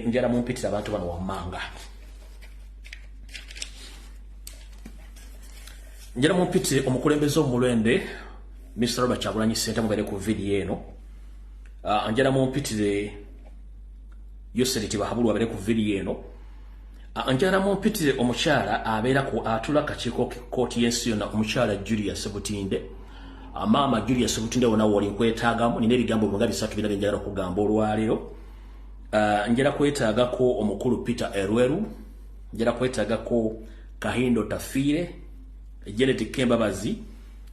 Njala mumpitira abantu bano wammanga. Njala mumpitire omukulembeze omulwende Mr. Robert Kyagulanyi Ssentamu mubeere ku vidiyo eno. Njala mumpitire Yoseri Tibahabulwa abeere ku vidiyo eno. Njala mumpitire omukyala abeera ku atula kakiiko kkooti y'ensi yonna, omukyala Julia Sebutinde. Maama Julia Sebutinde, wona woli nkwetaagamu, nina ebigambo nga bisatu bina bye njagala okugamba olwaleero. Njala kwetaagako omukulu Peter Erweru, njala kwetaagako Kahindo Tafiire, Janet Kembabazi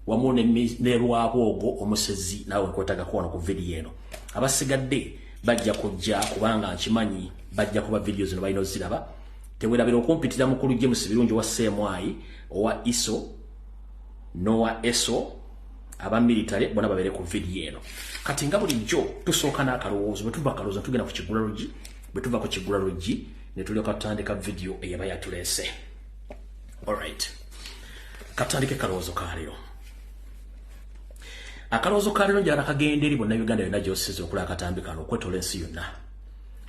wamu ne Rwabwogo omusezi, naawe nkwetaagako wano ku vidiyo eno. Abasigadde bajja kujja kubanga nkimanyi bajja kuba vidiyo zino balina oziraba. Tewerabira okumpitira mukulu James Birungi owa CMI, owa ISO n'owa ESO, aba military bonna babeere ku vidiyo eno. Kati nga bulijjo tusooka n'akalowoozo, bwe tuva akalowoozo tugenda ku kigula luggi, bwe tuva ku kigula luggi ne tulyoka tutandika vidiyo eyaba yatuleese. Alright, katandike kalowoozo ka leero. Akalowoozo ka leero njagala kagenda eri bonna Uganda yonna gy'osize okulaba akatambi kano okwetoola ensi yonna.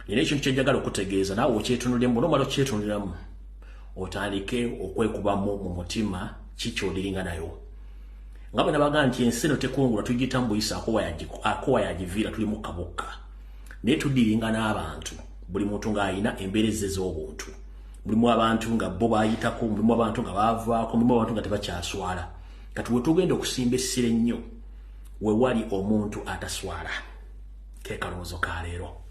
Nina ekintu kye njagala okutegeeza, naawe okyetunulemu, n'omala okyetunuliramu otandike okwekubamu mu mutima kikyodiringa nayo. Nga bwe nabaga nti ensi eno tekungulwa, tugiyita mu buyisa akowa yagiviira, tuli mukka bukka, naye tudiringa n'abantu, buli muntu ng'alina embeera ezze ez'obuntu. Mulimu abantu nga bo bayitako, mulimu abantu nga baavaako, mulimu abantu nga tebakyaswala. Kati we tugenda okusimba essira ennyo we wali omuntu ataswala. Ke kalowoozo ka leero.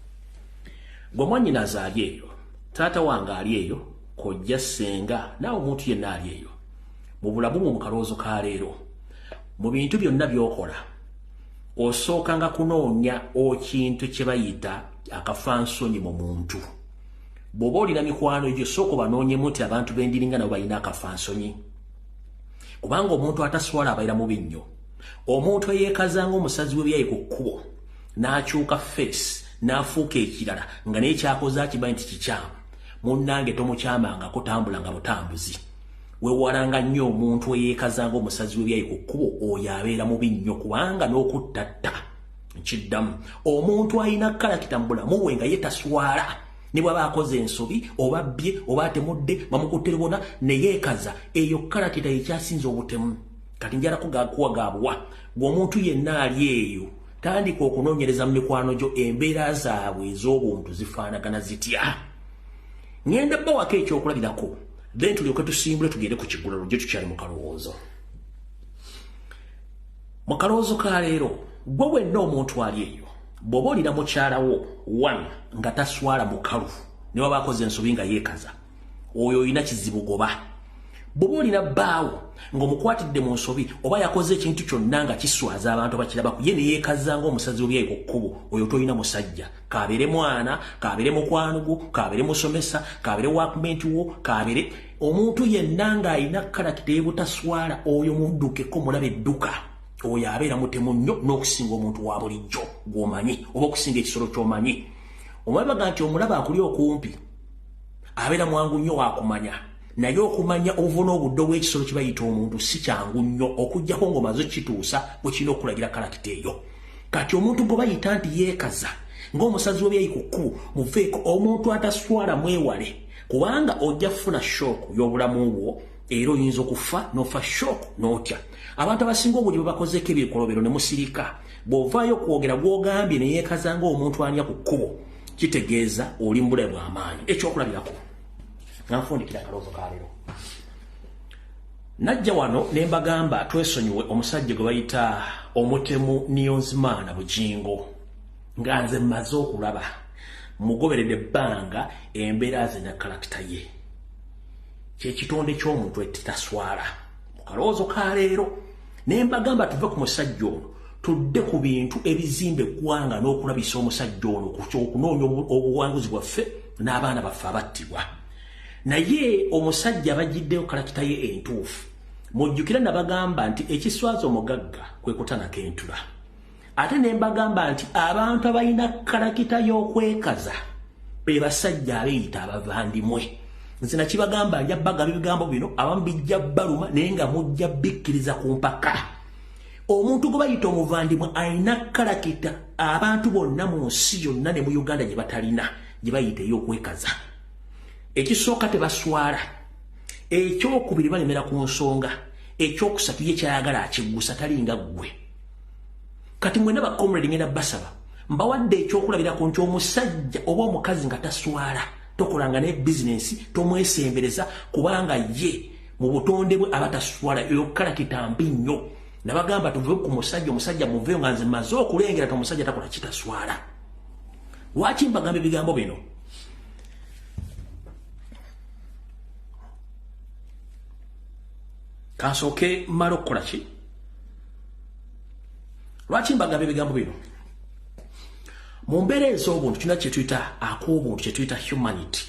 Gwe mwannyinaze ali eyo, taata wange ali eyo, kojja, ssenga, naawe omuntu yenna ali eyo mu bulamu bwo, mu kalowoozo ka leero, mu bintu byonna by'okola osookanga kunoonya okintu kye bayita akafansonyi mu muntu. Bw'oba olina mikwano gyo, sooka obanoonyemu nti abantu bendiringa nabo balina akafansonyi, kubanga omuntu ataswala abeera mubi nnyo. Omuntu eyeekazanga omusazi w'ebyayi ku kkubo n'akyuka face n'afuuka ekirala nga naye kyakoze akimanyi nti kikyamu, munnange tomukyamangako, tambula nga butambuzi. Weewalanga nnyo omuntu eyeekazanga omusazi w'ebyayi ku kkubo, oyo abeera mubi nnyo kubanga n'okuttatta. Nkiddamu, omuntu alina character mu bulamu bwe nga ye taswala, ne bw'aba akoze ensobi oba bbye oba atemudde bamukutte lubona ne yeekaza, eyo character yekyasinza obutemu. Kati njala kuwa gaabuwa gwe omuntu yenna ali eyo, tandika okunoonyereza mu mikwano gyo embeera zaabwe ez'obuntu zifaanagana zitya. Ŋŋenda bbawako ekyokulabirako, then tulyoke tusimbule tugende ku kigula lugye. Tukyali mu kalowoozo. Mu kalowoozo ka leero, gwe wenna omuntu ali eyo, bw'oba olina mukyalawo one nga taswala, mukalu, ne waba akoze ensobi nga yeekaza, oyo olina kizibu, goba. Bw'oba olina bbaawo ng'omukwatidde mu nsobi oba yakoze ekintu kyonna nga kiswaza abantu abakirabaku, ye ne yeekaza ng'omusazi w'ebyayi ku kkubo, oyo tolina musajja. Kabeere mwana, kabeere mukwano gwo, kabeere musomesa, kabeere workmate wo, kabeere omuntu yenna ng'alina character y'obutaswala, oyo muddukeko, mulabe edduka. Oyo abeera mutemu nnyo n'okusinga omuntu wa bulijjo gw'omanyi oba okusinga ekisolo ky'omanyi. Omanyi baga nti omulaba akuli okumpi abeera mwangu nnyo wakumanya, naye okumanya obuvuna obudde obw'ekisolo kye bayita omuntu si kyangu nnyo, okuggyako ng'omaze kituusa bwe kirina okulagira character eyo. Kati omuntu gwe bayita nti yeekaza ng'omusazi w'ebyayi ku kkubo, muveeko. Omuntu ataswala mwewale, kubanga ojja kufuna shock y'obulamu bwo, era oyinza okufa n'ofa shock n'otya. Abantu abasinga obuli bwe bakozeeko ebikolobero ne musirika, bw'ovaayo okwogera gw'ogambye ne yeekaza ng'omuntu anya ku kkubo, kitegeeza oli mu bulabe bw'amaanyi. Ekyokulabirako nga nfundikira akalowoozo ka leero, najja wano ne mbagamba twesonyiwe omusajja gwe bayita omutemu Niyonzimana Bugingo, nga nze mmaze okulaba mugoberedde ebbanga embeera ze ne character ye, kyekitonde ky'omuntu ekitaswala. Mu kalowoozo ka leero ne mbagamba tuve ku musajja ono, tudde ku bintu ebizimba eggwanga n'okulabisa omusajja ono okunoonya obuwanguzi bwaffe n'abaana baffe abattibwa. Naye omusajja bagiddeyo character ye entuufu. Mujjukire nabagamba nti ekiswaza omugagga kwe kutanaka entula, ate ne mbagamba nti abantu abalina character y'okwekaza be basajja abeeyita abavandimwe. Nze nakibagamba, nja bagamba ebigambo bino, abamu bijja baluma, naye nga mujja bikkiriza ku mpaka. Omuntu gwe bayita omuvandimwe alina character abantu bonna mu nsi yonna ne mu Uganda gye batalina. gye bayita ey'okwekaza. Ekisooka tebaswala, ekyokubiri balemera ku nsonga, ekyokusatu ye kyayagala akiggusa talinga ggwe. Kati mwenna ba comrade ngenda basaba, mbawadde ekyokulabirako nti omusajja oba omukazi nga taswala, tokolanga ne bizinensi, tomwesembereza, kubanga ye mu butonde bwe aba taswala. Eyo kalakita mbi nnyo. Nabagamba tuve ku musajja, omusajja muveeyo nga nze mmaze okulengera ti omusajja takola kitaswala. Lwaki mbagamba ebigambo bino? Kansooke mmale okukola ki? Lwaki mbagamba ebigambo bino? Mu mbeera ez'obuntu tulina kye tuyita ak'obuntu, kye tuyita humanity,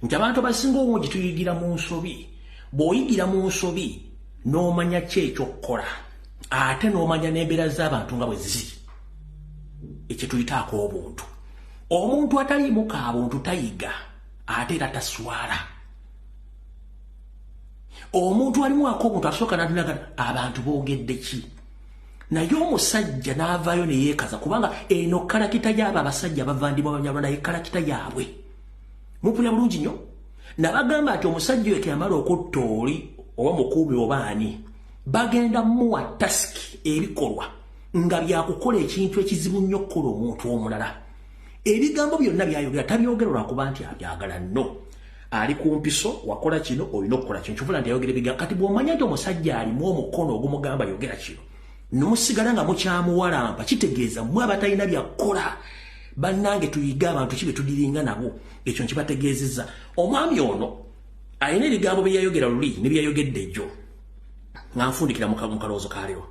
nti abantu abasinga obungi tuyigira mu nsobi. Bw'oyigira mu nsobi n'omanya ki eky'okukola, ate n'omanya n'embeera z'abantu nga bwe ziri, ekye tuyita ak'obuntu. Omuntu ataliimu kabuntu tayiga, ate era taswala. Omuntu alimu ak'obuntu asooka n'atunaga abantu boogedde ki? Naye omusajja n'avaayo ne yeekaza, kubanga eno kalakita y'abo abasajja abavandimwe Abanyarwanda, ye kalakita yaabwe. Mupulira bulungi nnyo. Nabagamba nti omusajja oyo teyamala okutta oli oba mukuumi oba ani, bagenda muwa tasiki ebikolwa nga byakukola ekintu ekizibu nnyo okukola omuntu omulala. Ebigambo byonna byayogera tabyogera lwakuba nti abyagala, nno ali ku mpiso, wakola kino olina okukola kino, kivula nti ayogera ebigambo. Kati bw'omanya nti omusajja alimu omukono ogumugamba yogera kino, nomusigala nga mukyamuwalampa, kitegeeza mmwe abatalina byakukola. Bannange tuyige abantu ki be tudiringa nabo, ekyo nkibategeezezza. Omwami ono alina ebigambo bye yayogera luli ne bye yayogedde ejjo, nga nfundikira mu kalowoozo ka leero.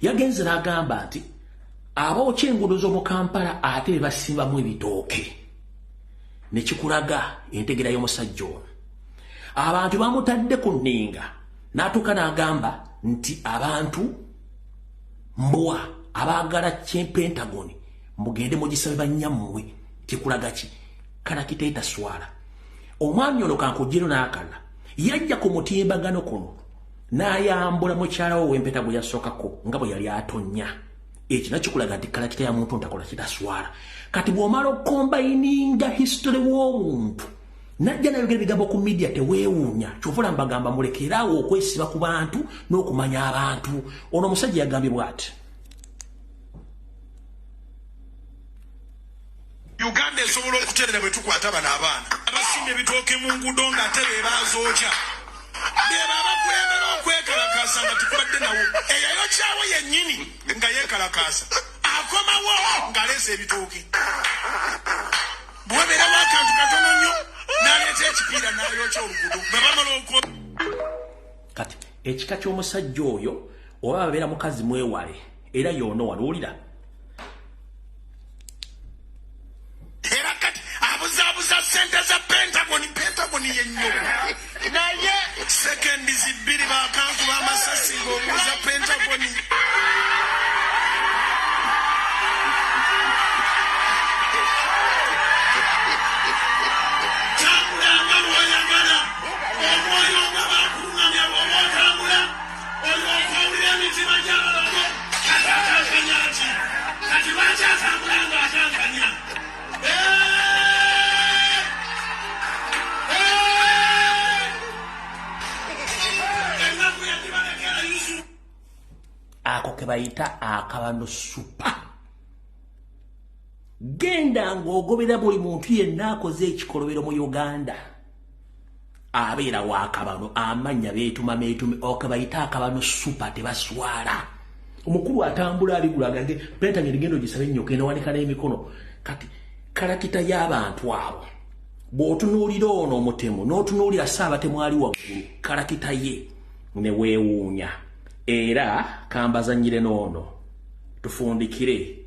Yagenze n'agamba nti abookya enguudo z'omu Kampala ate be basimbamu ebitooke, ne kikulaga entegera y'omusajja ono. Abantu bamutadde ku nninga, n'atuuka n'agamba nti abantu mbwa abaagala Pentagon mugende mugisabe bannyammwe. Kikulaga ki? Kalakita etaswala. Omwami ono kankugiro n'akala yajja ku mutimbagano kuno n'ayambula mukyala we ow'empeta gwe yasookako nga bwe yali atonnya. Ekyo nakikulaga nti kalakita ya muntu ntakola kitaswala. Kati bw'omala okukombayininga history w'omuntu najja nayogera ebigambo ku media, teweewuunya. Kyova mbagamba mulekeraawo okwesiba ku bantu n'okumanya abantu. Ono omusajja yagambye bw'ati: Uganda esobola okuterera bwe tukwata bano abaana abasimba ebitooke mu nguudo ng'ate be bazookya, beba abakulembera okwekalakaasa nga tukubadde nawo. Eyayokyawo yennyini nga yeekalakaasa akomawo ng'aleese ebitooke. Bwebeerawo akantu katono nnyo n'aleeta ekipiira n'ayokya oluguudo bwe bamala okwo. Kati ekika ky'omusajja oyo oba babeera mukazi mwewale, era yoono wano owulira. Era kati abuzaabuza ssente za Pentagon, Pentagon yennyoko. Naye seconds 2 bakankuba amasasi ng'obuuza Pentagon. Tambula nga lw'oyagala, omwoyo nga bakuluŋŋamya. Bw'oba otambula olyoka owulira emitima gy'abalogo. Kati atankanya ki? Kati lwaki atambula ng'atankanya? Eh! Eh! Ennaku yagibalekera Yusufu. Ako ke bayita akabano super. Genda ng'ogobera buli muntu yenna akoze ekikolobero mu Uganda abeera wakabano, amannya beetuma meetume, oke bayita akabano super. Tebaswala. Omukulu atambula abigula gange Pentagon genda ogisabe ennyo, enawanika n'emikono. Kati kalakita y'abantu abo bw'otunuulira ono omutemu n'otunuulira Ssaabatemu ali waggulu, kalakita ye ne weewuunya. Era kambazanyire n'ono tufundikire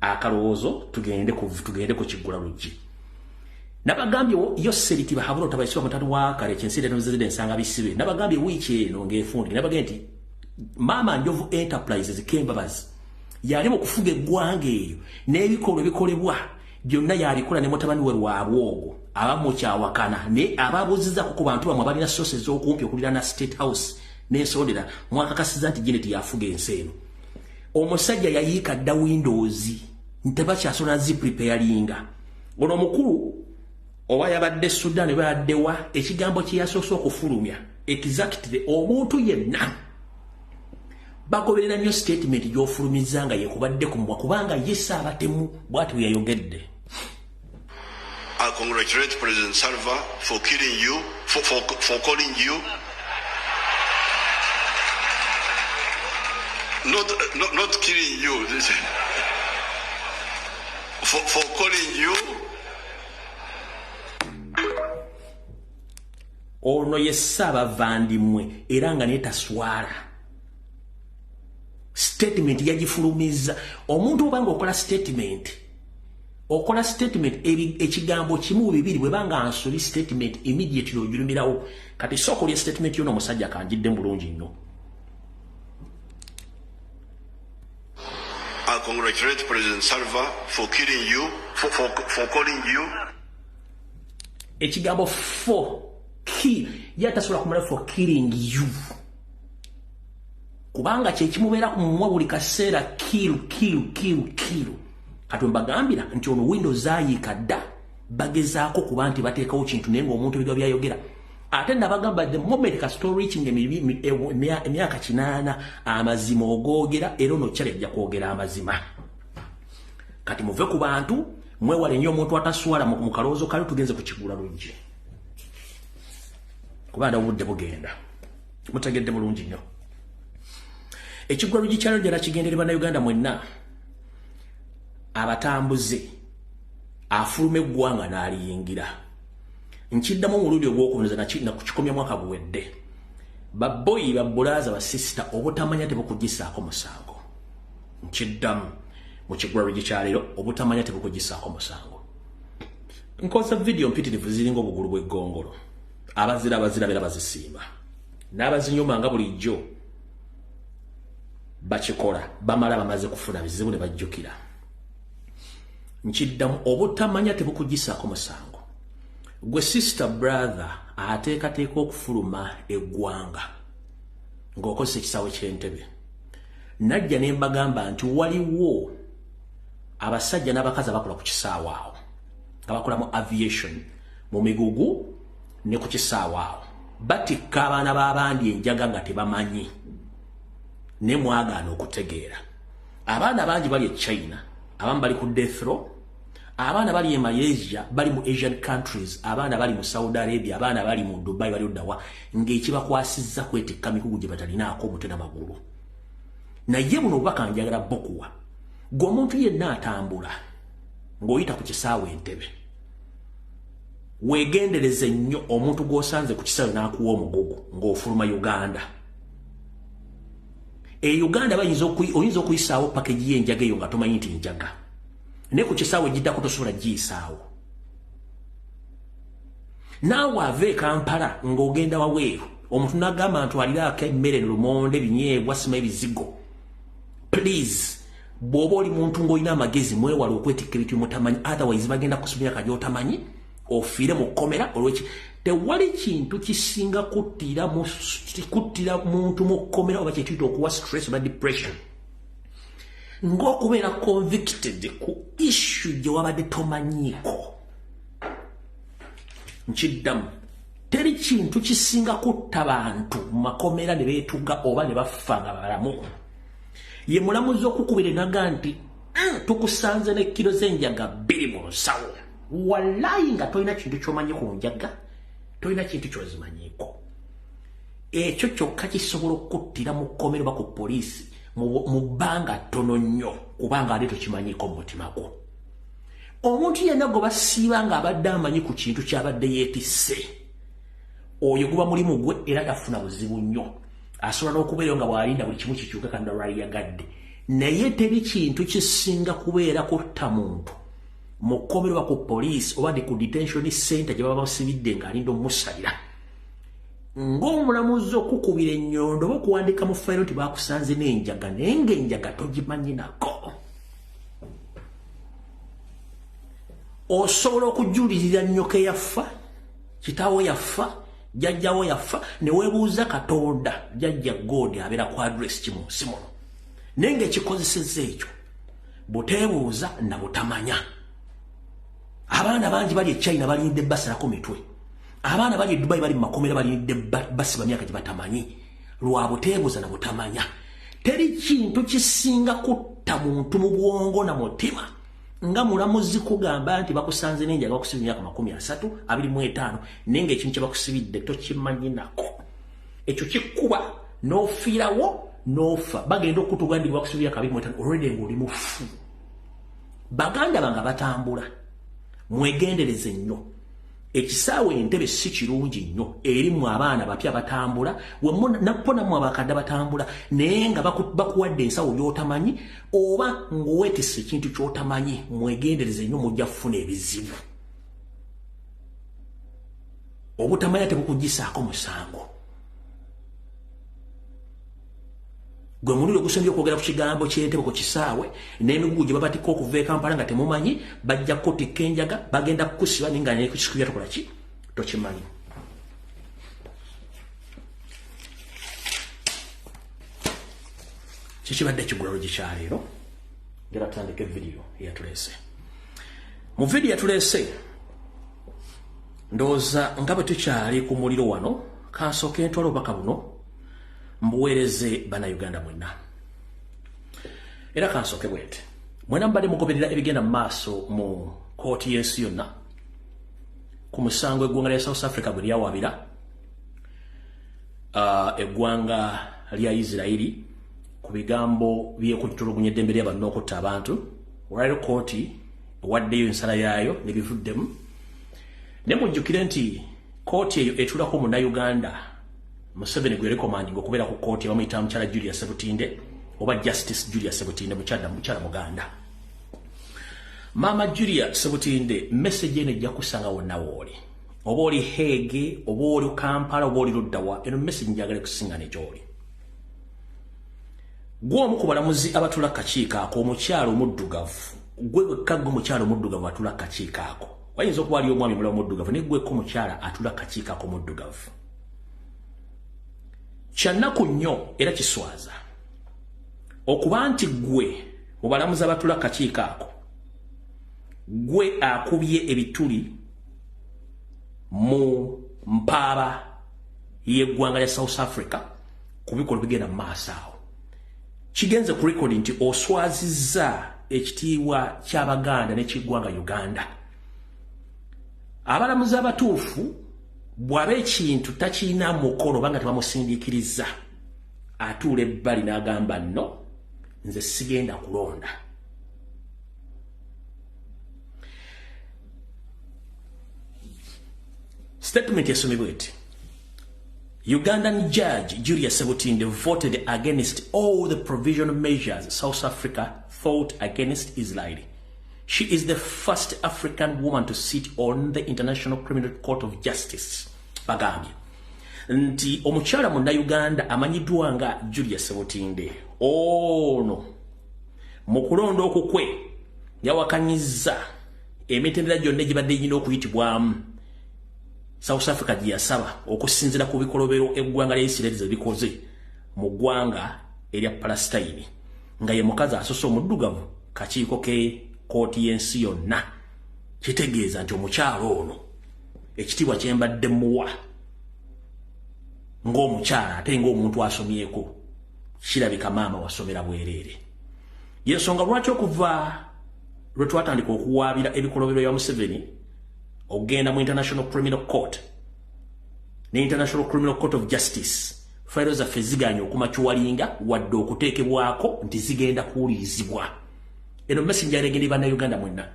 akalowoozo, tugende ku kiggula luggi. Nabagambye yo Seriti Bahabula otabaisibwa mutatu wa kale kyensire nozizide ensanga bisibe. Nabagambye wiiki eno ng'efundi, nabagambye nti Maama Njovu Enterprises Kembabazi yali mu kufuga eggwanga eyo n'ebikolwa ebikolebwa byonna yabikola ne mutabani we Rwabwogo abamukyawakana. Ne ababuuzizako ku bantu bamwe abalina sources ez'okumpi okuliraana State House n'ensondera, mwakakasiza nti Janet yafuga ensi eno. Omusajja yayiika dda windows, ntebakyasobola zipreparinga. Ono omukulu oba yabadde Sudan oba yabadde wa, ekigambo kye yasoose okufulumya exactly, omuntu yenna bagoberera nnyo statement gy'ofulumizza nga yekubadde ku mumwa, kubanga ye Ssaabatemu bw'ati bwe yayogedde. I congratulate President Salva for killing you, for calling you. Not killing you, for calling you. Ono ye Ssaabavandimwe era nga naye taswala. Statement yagifulumizza. Omuntu obanga okola statement, okola statement ekigambo kimu bibiri, bwe banga nsobi, statement immediately ojulumirawo. Kati sooka olya statement yono omusajja kanjidde bulungi nnyo. I congratulate President Salva for killing you, for calling you. Ekigambo for kill, ye tasobola kumala for killing you, kubanga kyekimubeera ku mumwa buli kaseera, kill, kill, kill, kill. Kati mbagambira nti ono windows zayiika dda, bagezaako kuba nti bateekawo kintu, naye ng'omuntu ebigambo byayogera, ate nabagamba the moment kasita reaching emyaka 80, amazima ogoogera, era ono kyali ajja kwogera amazima. Kati muve ku bantu, mwewale nnyo omuntu ataswala mu kalowoozo kali. Tugenze ku kigula luggi kubanga obudde bugenda. Mutegedde bulungi nnyo ekigula luggi kyalo ddala kigendere. Bannayuganda mwenna abatambuze, afuluma eggwanga n'aliyingira, nkiddamu omulundi ogwokuboneza nakukikomya mwaka guwedde, babboyi, babbulaaza, basisita, obutamanya tebukugisaako musango. Nkiddamu mu kigula luggi kyaleero, obutamanya tebukugisaako musango. Nkoza vidiyo mpitirivu ziringa obugulu bw'eggongolo, abazira abazira beera bazisiima n'abazinyuma nga bulijjo bakikola, bamala bamaze kufuna bizibu ne bajjukira. Nkiddamu, obutamanya tebukugisaako musango. Gwe sister, brother ateekateeka okufuluma eggwanga ng'okozesa ekisaawe ky'Entebe, najja ne mbagamba nti waliwo abasajja n'abakazi abakola ku kisaawe awo, nga bakola mu aviation, mu migugu ne ku kisaawe awo, batikka abaana b'abandi enjaga nga tebamanyi, ne mwagaana okutegeera. Abaana bangi bali e China, abamu bali ku death row, abaana bali e Malaysia, bali mu Asian countries, abaana bali mu Saudi Arabia, abaana bali mu Dubai, bali oddawa, ng'ekibakwasizza kwetikka migugu gye batalinaako omutwe n'amagulu. Naye buno obubaka njagala bokuwa gwe omuntu yenna atambula ng'oyita ku kisaawe Entebe, weegendereze nnyo omuntu gw'osanze ku kisaawe n'akuwa omugugu ng'ofuluma Uganda. E Uganda bayinza oyinza okuyisaawo package y'enjaga eyo nga tomanyi nti njaga, naye ku kisaawe giddako tosobola giyisaawo. Naawe ava e Kampala ng'ogenda waweeru, omuntu n'agamba ntwaliraako emmere, lumonde, binyeebwa, sima ebizigo, please, bw'oba oli muntu ng'olina amagezi, mwewala okwetikka ebintu byemutamanyi, otherwise bagenda kusomera kali otamanyi, ofiire mu kkomera. Olweki tewali kintu kisinga kuttira muntu mu kkomera oba kyetuyita okuwa stress oba depression ng'okubeera convicted ku issue gye wabadde tomanyiiko. Nkiddamu, teri kintu kisinga kutta bantu mu makomera ne beetuga oba ne bafa nga balamu, ye mulamuzi okukubira enaga nti tukusanze ne kiro z'enjaga 2 mu nsawo, wallayi nga tolina kintu ky'omanyi ku njaga, tolina kintu ky'ozimanyiiko. Ekyo kyokka kisobola okuttira mu kkomera oba ku poliisi mu bbanga ttono nnyo, kubanga ate tokimanyiiko mu mutima gwo. Omuntu yenna gwe basiiba ng'abadde amanyi ku kintu ky'abadde yeetisse, oyo guba mulimu gwe era tafuna buzibu nnyo, asobola n'okubeerayo nga bw'alinda buli kimu kikyuke kanda lwaliyagadde. Naye teri kintu kisinga kubeera kutta muntu mu kkomera oba ku poliisi oba ku detention center gye baba basibidde ng'alinda omusalira, ng'omulamuzi okukubira ennyondo oba okuwandika mu fayiro nti bakusanze n'enjaga, naye ng'enjaga togimanyi nako. Osobola okujulirira nnyoko eyafa, kitaawo yafa, jjajjawo yafa, ne weebuuza Katonda, jjajja God abeera ku address ki mu nsi muno, naye ng'ekikozesezza ekyo buteebuuza na butamanya. Abaana bangi bali e China balindde basalako mitwe. Abaana bali e Dubai bali mu makomera balindde basiba myaka gye batamanyi lwa buteebuza na butamanya. Teri kintu kisinga kutta muntu mu bwongo na mutima nga mulamuzi kugamba nti bakusanze n'enjaga bakusiba emyaka 30, 25, naye ng'ekintu kye bakusibidde tokimanyi nako. Ekyo kikuba n'ofiirawo n'ofa. Bagenda okutuga ndi bakusibira emyaka 25 already ng'oli mufu. Baganda bange batambula, mwegendereze nnyo. Ekisaawe Entebbe si kirungi nnyo eri mu abaana bapya batambula, nappo nammwe abakadde batambula, naye nga bakuwadde ensawo gy'otamanyi oba ng'oweetisse ekintu ky'otamanyi. Mwegendereze nnyo, mujja kufuna ebizibu. Obutamanya tebukugisaako musango. Gwe mulundi ogusembye okwogera ku kigambo ky'Entebbe ku kisaawe n'emigugu gye babatikka okuva e Kampala nga temumanyi, bajja kukutikka enjaga, bagenda kukusiba naye nga nekukikubya tokola ki tokimanyi. Kikibadde ekigulalo gikyaleero. Ngera tutandika evidiyo eyatuleese. Mu vidiyo yatuleese, ndowooza nga bwe tukyali ku muliro wano, kansooke ntwala obubaka buno mbuweereze Bannayuganda mwenna. Era kansooke bwete, mwena mbadde mugoberera ebigenda mu maaso mu kooti y'ensi yonna ku musango eggwanga lya South Africa gwe lyawabira eggwanga lya Isirairi ku bigambo by'okutulugunya eddembe ly'abantu n'okutta abantu. Olwaleero kooti ewaddeyo ensala yaayo n'ebivuddemu. Ne mujjukire nti kooti eyo etuulako Munnayuganda Museveni gwe recommending okubeera ku kooti, bamuyita mukyala Julia Sebutinde oba Justice Julia Sebutinde, mukyala Muganda. Maama Julia Sebutinde, message eno ejja kusanga wonna wooli, oba oli Hague oba oli Kampala oba oli luddawa, eno message njagala kusingana gy'oli. Gwe omu ku balamuzi abatula kakiiko ako, omukyala omuddugavu, gwe wekka gwe mukyala omuddugavu atula kakiiko ako. Wayinza okuba ali omwami mulala omuddugavu, naye gweko omukyala atula kakiiko ako omuddugavu. Kyannaku nnyo era kiswaza okuba nti gwe mu balamuzi abatula kakiiko ako gwe akubye ebituli mu mpaaba y'eggwanga lya South Africa ku bikolwa bigenda mu maaso awo. Kigenze ku record nti oswazizza ekitiibwa ky'Abaganda n'ekiggwanga Uganda. Abalamuzi abatuufu bw'aba ekintu takirina mukono obanga tebamusindiikiriza, atuula ebbali n'agamba nno nze sigenda kulonda. Statement esomebwa eti: Ugandan judge Julia Sebutinde voted against all the provisional measures South Africa sought against Israel. She is the first African woman to sit on the International Criminal Court of Justice. Bagambye nti omukyala Munnayuganda amanyiddwa nga Julia Sebutinde ono mu kulonda okukwe yawakanyizza emitendera gyonna egibadde erina okuyitibwamu South Africa gye yasaba okusinziira ku bikolobero eggwanga lya Isiraeri ze bikoze mu ggwanga erya Palestine, nga ye mukazi asoose omuddugavu kakiiko ke kooti y'ensi yonna. Kitegeeza nti omukyala ono ekitiibwa kye mbadde muwa ng'omukyala ate ng'omuntu asomyeko, kirabika maama wasomera bwereere. Yensonga lwaki okuva lwe twatandika okuwaabira ebikolobero bya Museveni okugenda mu International Criminal Court ne International Criminal Court of Justice, fayiro zaffe ziganye okumachuwalinga wadde okuteekebwako nti zigenda kuwulirizibwa. Eno messenger egenda Bannayuganda mwenna.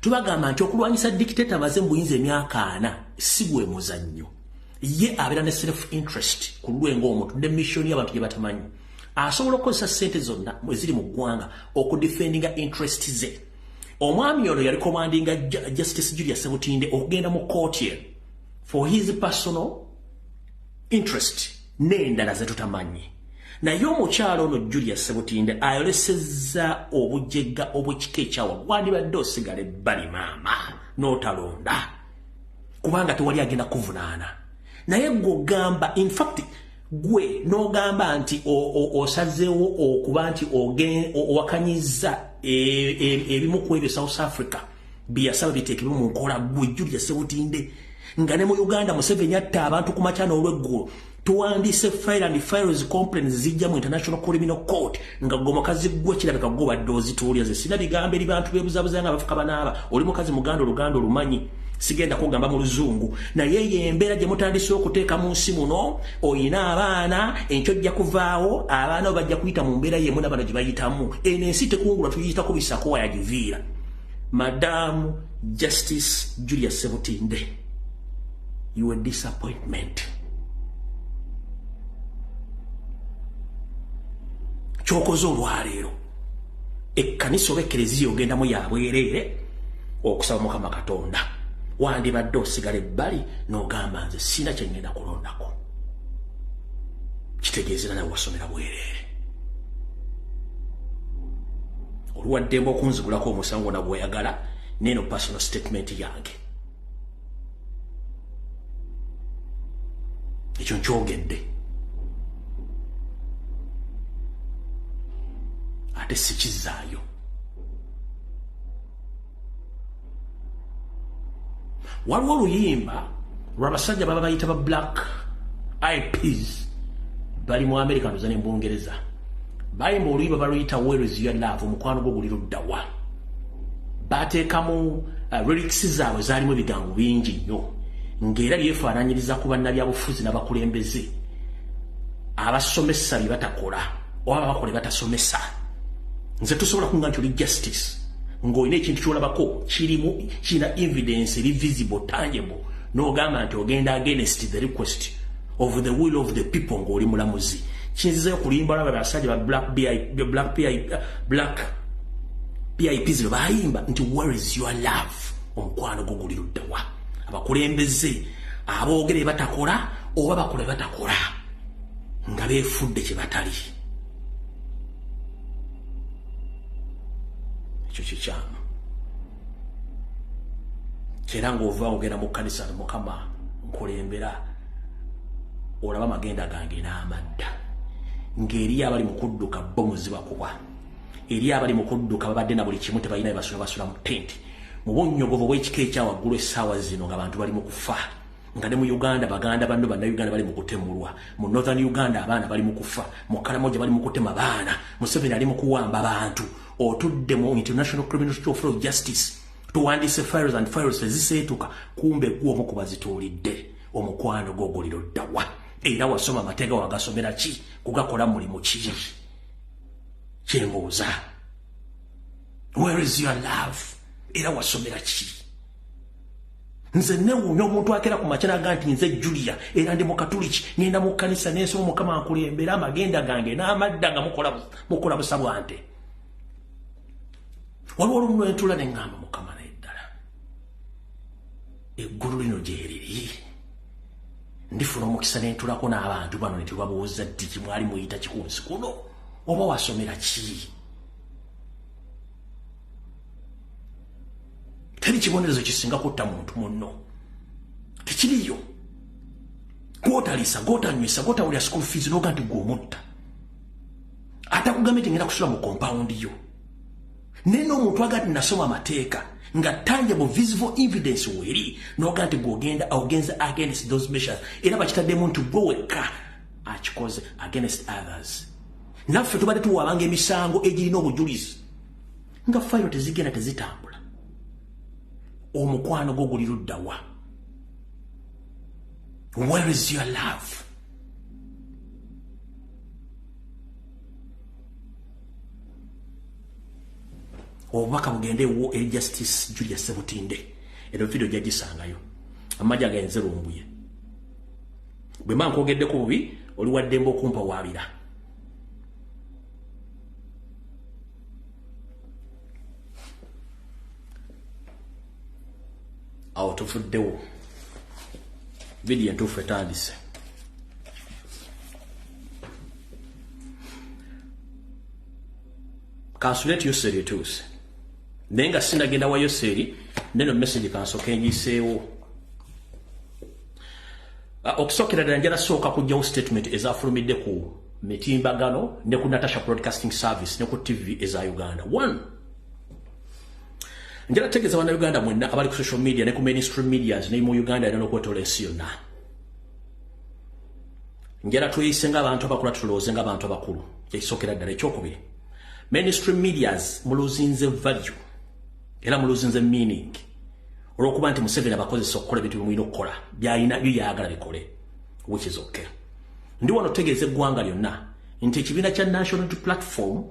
Tubagamba nti okulwanyisa dictator amaze mu buyinza emyaka 40 si gwe muzannyo. Ye abeera ne self interest ku lulwe ng'omuntu ne mission y'abantu gye batamanyi. Asobola okukozesa ssente zonna eziri mu ggwanga okudefendinga interest ze. Omwami ono yali commandinga Justice Julia Sebutinde okugenda mu kooti eno for his personal interest n'endala ze tutamanyi. Naye omukyala ono Julia Sebutinde ayolesezza obujega obw'ekika ekyawa. Wandibadde osigala ebbali maama n'otalonda, kubanga tewali agenda kuvunaana. Naye gwe ogamba, in fact gwe n'ogamba nti osazeewo okuba nti owakanyizza ebimu ku ebyo South Africa Byeyasaba biteekebwe mu nkola. Gwe Julia Sebutinde, nga ne mu Uganda Museveni atta abantu ku makya n'olweggulo, tuwandiise file and files, complaints zijja mu International Criminal Court, nga gwe mukazi gwe kirabika gwe badde ozituulya. Ze sina bigambo eri bantu beebuzabuza nga bafuka banaaba. Oli mukazi muganda, oluganda olumanyi, sigenda kugamba mu luzungu, naye eyo embeera gye mutandise okuteeka mu nsi muno. Oyina abaana, enkyo ojja kuvaawo, abaana bo bajja kuyita mu mbeera yemu n'abano gye bayitamu. Eno ensi tekungulwa, tuyiyitako bisako wayagiviira. Madamu Justice Julia Sebutinde, you a disappointment. Kyokoze olwaleero, ekkanisa oba ekereziya ogendamu yabwereere okusaba Mukama Katonda, wandibadde osigala ebbali n'ogamba nze sina kye ngenda kulondako. Kitegeezera nawe wasomera bwereere. Oluwaddembe okunzigulako omusango nagweyagala neeno personal statement yange, ekyo nkyogedde ate sikizaayo. Waliwo oluyimba lwabasajja baba bayita ba Black Eyed Peas, bali mu America ndoza ne Bungereza, bayimba oluyimba baluyita "Where Is Your Love?", omukwano gwo guli luddawa? Bateekamu lyrics zaabwe zaalimu ebigambo bingi nnyo ng'era byefaananyiriza ku bannabyabufuzi n'abakulembeze abasomesa bye batakola oba bakola batasomesa. Nze tosobola kunga nti oli justice ng'olina ekintu kyolabako kirimu, kirina evidence eri visible, tangible, n'ogamba nti ogenda against the request of the will of the people ng'oli mulamuzi. Kinzizayo kulimba laba basajja ba Black BI, Black PI, Black PIPs bayimba nti "Where is your love?", omukwano gwo guli luddawa? Abakulembeze aboogere batakola oba bakola batakola nga beefudde kye batali, ekyo kikyamu. Era ng'ova ogenda mu kkanisa, Mukama nkulembera, olaba amagenda gange n'amadda, ng'eriyo abali mu kudduka bomu zibakuba, eri abali mu kudduka babadde na buli kimu tebalina bye basula, basula mu tenti mu bunnyogovu bw'ekika ekyawaggulu. Essaawa zino nga bantu bali mu kufa, nga ne mu Uganda baganda banno Bannayuganda bali mu kutemulwa, mu Northern Uganda abaana bali mu kufa, mu Karamoja bali mu kutema baana, Museveni ali mu kuwamba bantu, otudde mu International Criminal Court of Justice, tuwandiise files and files eziseetuka, kumbe gwe omu ku bazituulidde. Omukwano gwo guli luddawa? Era wasoma amateeka wagasomera ki? Kugakola mulimu ki? Kyembuuza, where is your love? Era wasomera ki? Nze newuunya omuntu akera ku makya naga nti nze Julia, era ndi mukatuliki, ngenda mu kkanisa nensoma, Mukama nkulembera amagenda gange n'amadda, nga mukola busa bwante. Waliwo olumu lwentula ne ŋŋamba, Mukama, naye ddala eggulu lino gyeriri, ndifuna omukisa nentulako n'abantu bano ne tubabuuza ddi mwali muyita kikunsi kuno oba wasomera ki? Teri kibonerezo kisinga kutta muntu munno, tekiriyo. Gwotalisa, gwotanywisa, gwotawulira school fees, noga nti gwomutta, atakugambye nti ngenda kusula mu compound yo. Naye n'omuntu aga nti nasoma amateeka, nga tangible visible evidence weri, noga nti gwogenda ogenze against those measures, era bakitaddemu nti gwe wekka akikoze against others. Naffe tubadde tuwabanga emisango egirina obujulizi nga fayiro tezigenda, tezitambula. Omukwano gwo guli luddawa? Where is your love? Obubaka bugende wo eri Justice Julia Sebutinde. Ero video jagisangayo. Amajja agenze Lumbuye, bwe mba nkwogeddeko bubi, oli waddembe okumpa waabira. Awo tuvuddewo, vidiyo entuufu etandise. Kansuleti Yoseri etuuse, naye nga sinagenda wa Yoseri, neno message kansooke ngiseewo. Okusookera ddala njala sooka kujjawo statement ezafulumidde ku mitimbagano ne ku Natasha Broadcasting Service ne ku TV eza Uganda. One, Njala tegeeza bannayuganda mwenna abali ku social media ne ku mainstream medias ne mu Uganda era n'okwetoola ensi yonna. Njala tweyise ng'abantu abakula, tulowooze ng'abantu abakulu. Ekisookera ddala. Ekyokubiri, mainstream medias muluzinze value era muluzinze meaning olw'okuba nti Museveni abakozesa okukola ebintu byemulina okukola byalina byo yayagala bikole, which is okay. Ndi wano tegeeza eggwanga lyonna nti ekibiina kya National Platform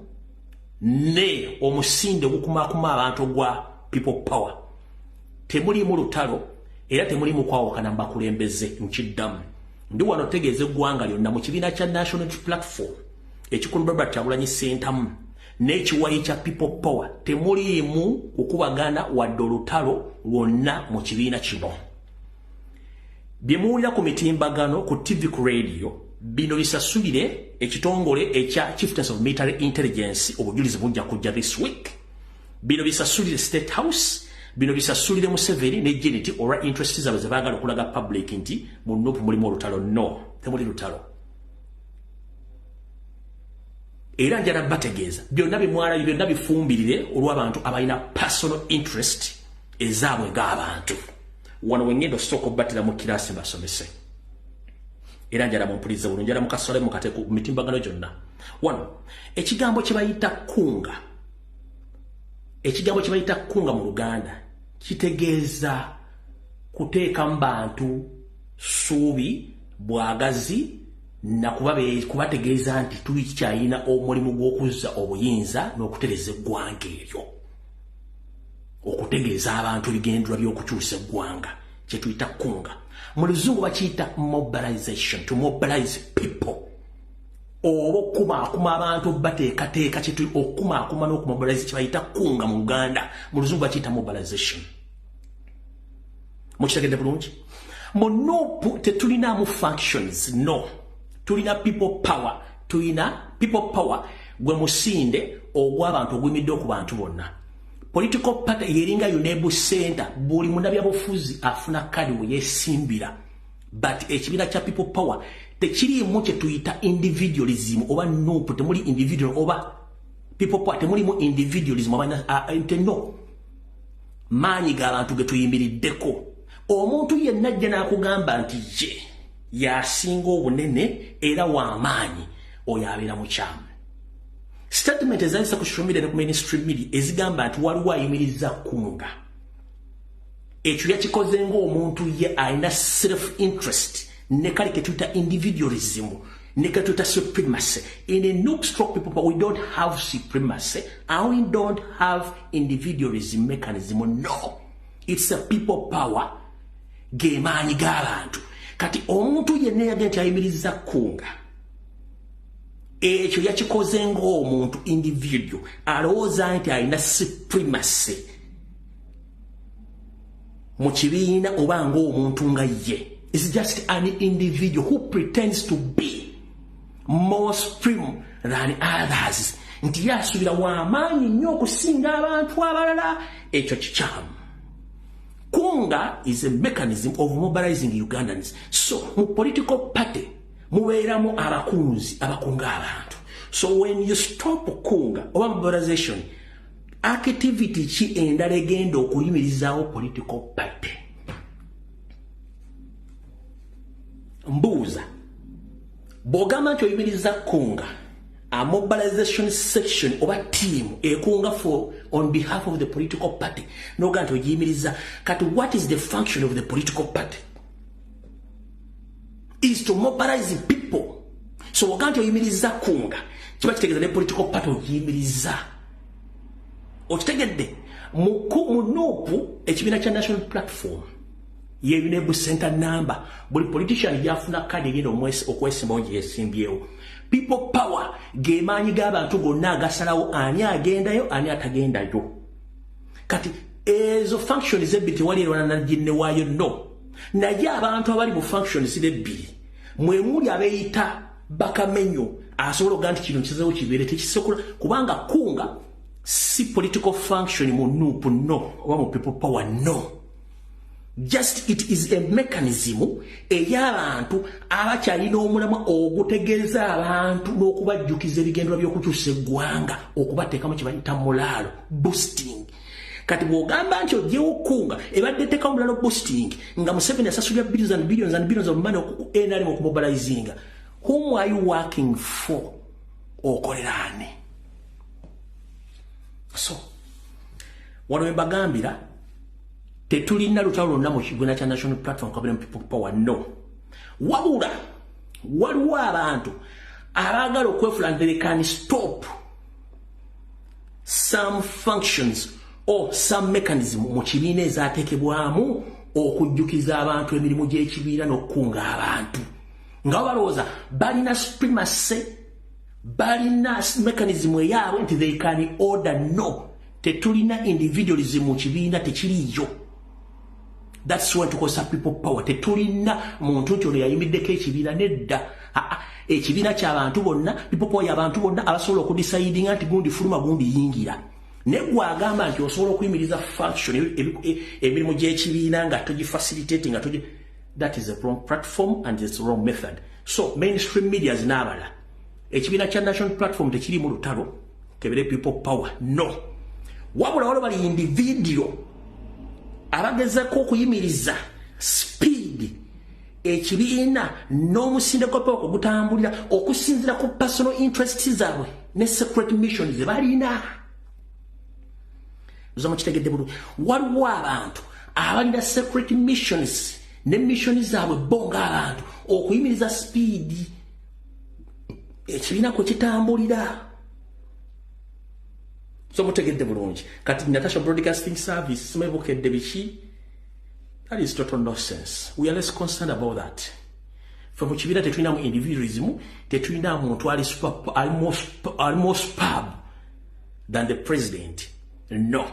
ne omusinde ogukumaakuma abantu ogwa People Power temulimu lutalo era temulimu kwawukana mu bakulembeze. Nkiddamu, ndi wano tegeeza eggwanga lyonna, mu kibiina kya National Platform ekikulu Robert Kyagulanyi Ssentamu n'ekiwayi kya People Power temuliimu kukubagana wadde olutalo lwonna mu kibiina kino. Bye muwulira ku mitimbagano, ku TV, ku radio, bino bisasulire ekitongole ekya Chieftains of Military Intelligence. Obujulizi bujja kujja this week. Bino bisasulire State House, bino bisasulire Museveni ne Janet olwa interest zaabwe ze baagala okulaga public nti mu NUP mulimu olutalo. No, temuli lutalo. Era njala bategeeza byonna bimwalayo byonna bifumbirire olw'abantu abalina personal interest ezaabwe ng'abantu. Wano wengenda osooka obbattira mu kiraasi mbasomese, era njala mumpulize bulungi, njala mukasole mukate ku mitimbagano gyonna. Wano ekigambo kye bayita kunga, ekigambo kye bayita kunga mu Luganda kitegeeza kuteekamu bantu ssuubi, bwagazi na kubategeeza nti tukyalina omulimu gw'okuzza obuyinza n'okutereza eggwanga eryo, okutegeeza abantu ebigendererwa by'okukyusa eggwanga, kye tuyita kunga. Mu Luzungu bakiyita mobilization, to mobilize people oba okukumaakuma abantu, bateekateeka kyetu okukumaakuma n'okumobilize kye bayita kunga mu Luganda. Mu Luzungu bakiyita mobilization. Mukitegedde bulungi? Mu NUP tetulinaamu functions, no. Tulina People Power, tulina People Power, gwe musinde ogw'abantu oguyimiddeo ku bantu bonna. Political party yeringa UNEB center, buli munnabyabufuzi afuna kadi we yesimbira, but ekibiina kya People Power tekiriimu kye tuyita individualism oba NUP temuli individual oba People Power temulimu individualism oba nte no maanyi g'abantu ge tuyimiriddeko. Omuntu yenna ajja n'akugamba nti ye yasinga obunene era w'amaanyi, oyo abeera mukyamu. Statement ezayisa ku social media ne ku mainstream media ezigamba nti waliwo ayimiriza kunga, ekyo yakikoze ng'omuntu ye alina self interest ne kale ketuyita individualism ne ketuyita supremacy. In a NUP stroke People Power, we don't have supremacy and we don't have individualism mechanism, no. It's a People Power, gemaanyi g'abantu. Kati omuntu yenna yagenda nti ayimiriza kunga, ekyo yakikoze ng'omuntu individual alowooza nti alina supremacy mu kibiina oba ng'omuntu nga ye is just an individual who pretends to be more supreme than others, nti ye asuubira w'amaanyi nnyo okusinga abantu abalala. Ekyo kikyamu. Kunga is a mechanism of mobilizing Ugandans. So mu political party mubeeramu abakunzi abakunga abantu. So when you stop kunga oba mobilization activity, ki endala egenda okuyimirizaawo political party? Mbuuza, bw'ogamba nti oyimiriza kunga, a mobilization section oba team ekunga for on behalf of the political party, noga nti ogiyimiriza, kati what is the function of the political party? Is to mobilize people. So oga nti oyimiriza kunga, kiba kitegeeza ne political party ogiyimiriza. Okitegedde? Mu NUP, ekibiina kya National Platform, ye UNEB center number, buli politician yafuna kadi egenda okwesimbawo gye yesimbyewo. People Power gemaanyi g'abantu gonna agasalawo ani agendayo, ani atagendayo. Kati ezo functions ebbiri tewali erwana na ginne waayo, no. Naye abantu abali mu functions ebbiri mwe muli abeeyita bakamenyo, asobola okugaa nti kino kizeewo kibeere tekisobola, kubanga kunga si political function mu NUP, no, oba mu People Power, no. Just it is a mechanism ey'abantu abakyalina omulamwa ogutegeeza abantu n'okubajjukiza ebigendwa by'okukyusa eggwanga, okubateekamu kye bayita morale boosting. Kati bw'ogamba nti oggyewo kunga ebadde etteeka omulala boosting nga Museveni asasulira billions and billions and billions of money oku NRM okumobilizinga, whom are you working for? Okolera ani? So wano we mbagambira tetulina lutalo lwonna mu kibiina kya National Platform Kabira People Power, no. Wabula waliwo abantu abaagala okwefula nti they can stop some functions or some mechanism mu kibiina ezaateekebwamu okujjukiza abantu emirimu gy'ekibiina n'okukunga abantu, nga balowooza balina supremacy, balina mechanism eyaabwe nti they can order. No, tetulina individualism mu kibiina, tekiriiyo. That's why tukozesa people power. Tetulina muntu nti ono yayimiddeko ekibiina, nedda. Ekibiina ky'abantu bonna, people power y'abantu bonna abasobola okudecidinga nti gundi fuluma, gundi yingira. Ne gwagamba nti osobola okuyimiriza function emirimu gy'ekibiina nga togifacilitate nga togi, that is a wrong platform and it's the wrong method. So mainstream medias n'abalala, ekibiina kya National Platform tekirimu lutalo kebere people power, no. Wabula waliwo bali individual abagezako okuyimiriza speed ekibiina n'omusinde gwa power ogutambulira okusinziira ku personal interests zaabwe ne secret mission ze balina. Mukitegedde bulungi? Waliwo abantu abalina secret missions ne mission zaabwe bo ng'abantu okuyimiriza speed ekibiina kwe kitambulira. So mutegedde bulungi? Kati Natasha Broadcasting Service simebukedde biki, that is total nonsense. We are less concerned about that. Fe mu kibiina tetulinamu individualism, tetulina muntu ali more superb than the president, no.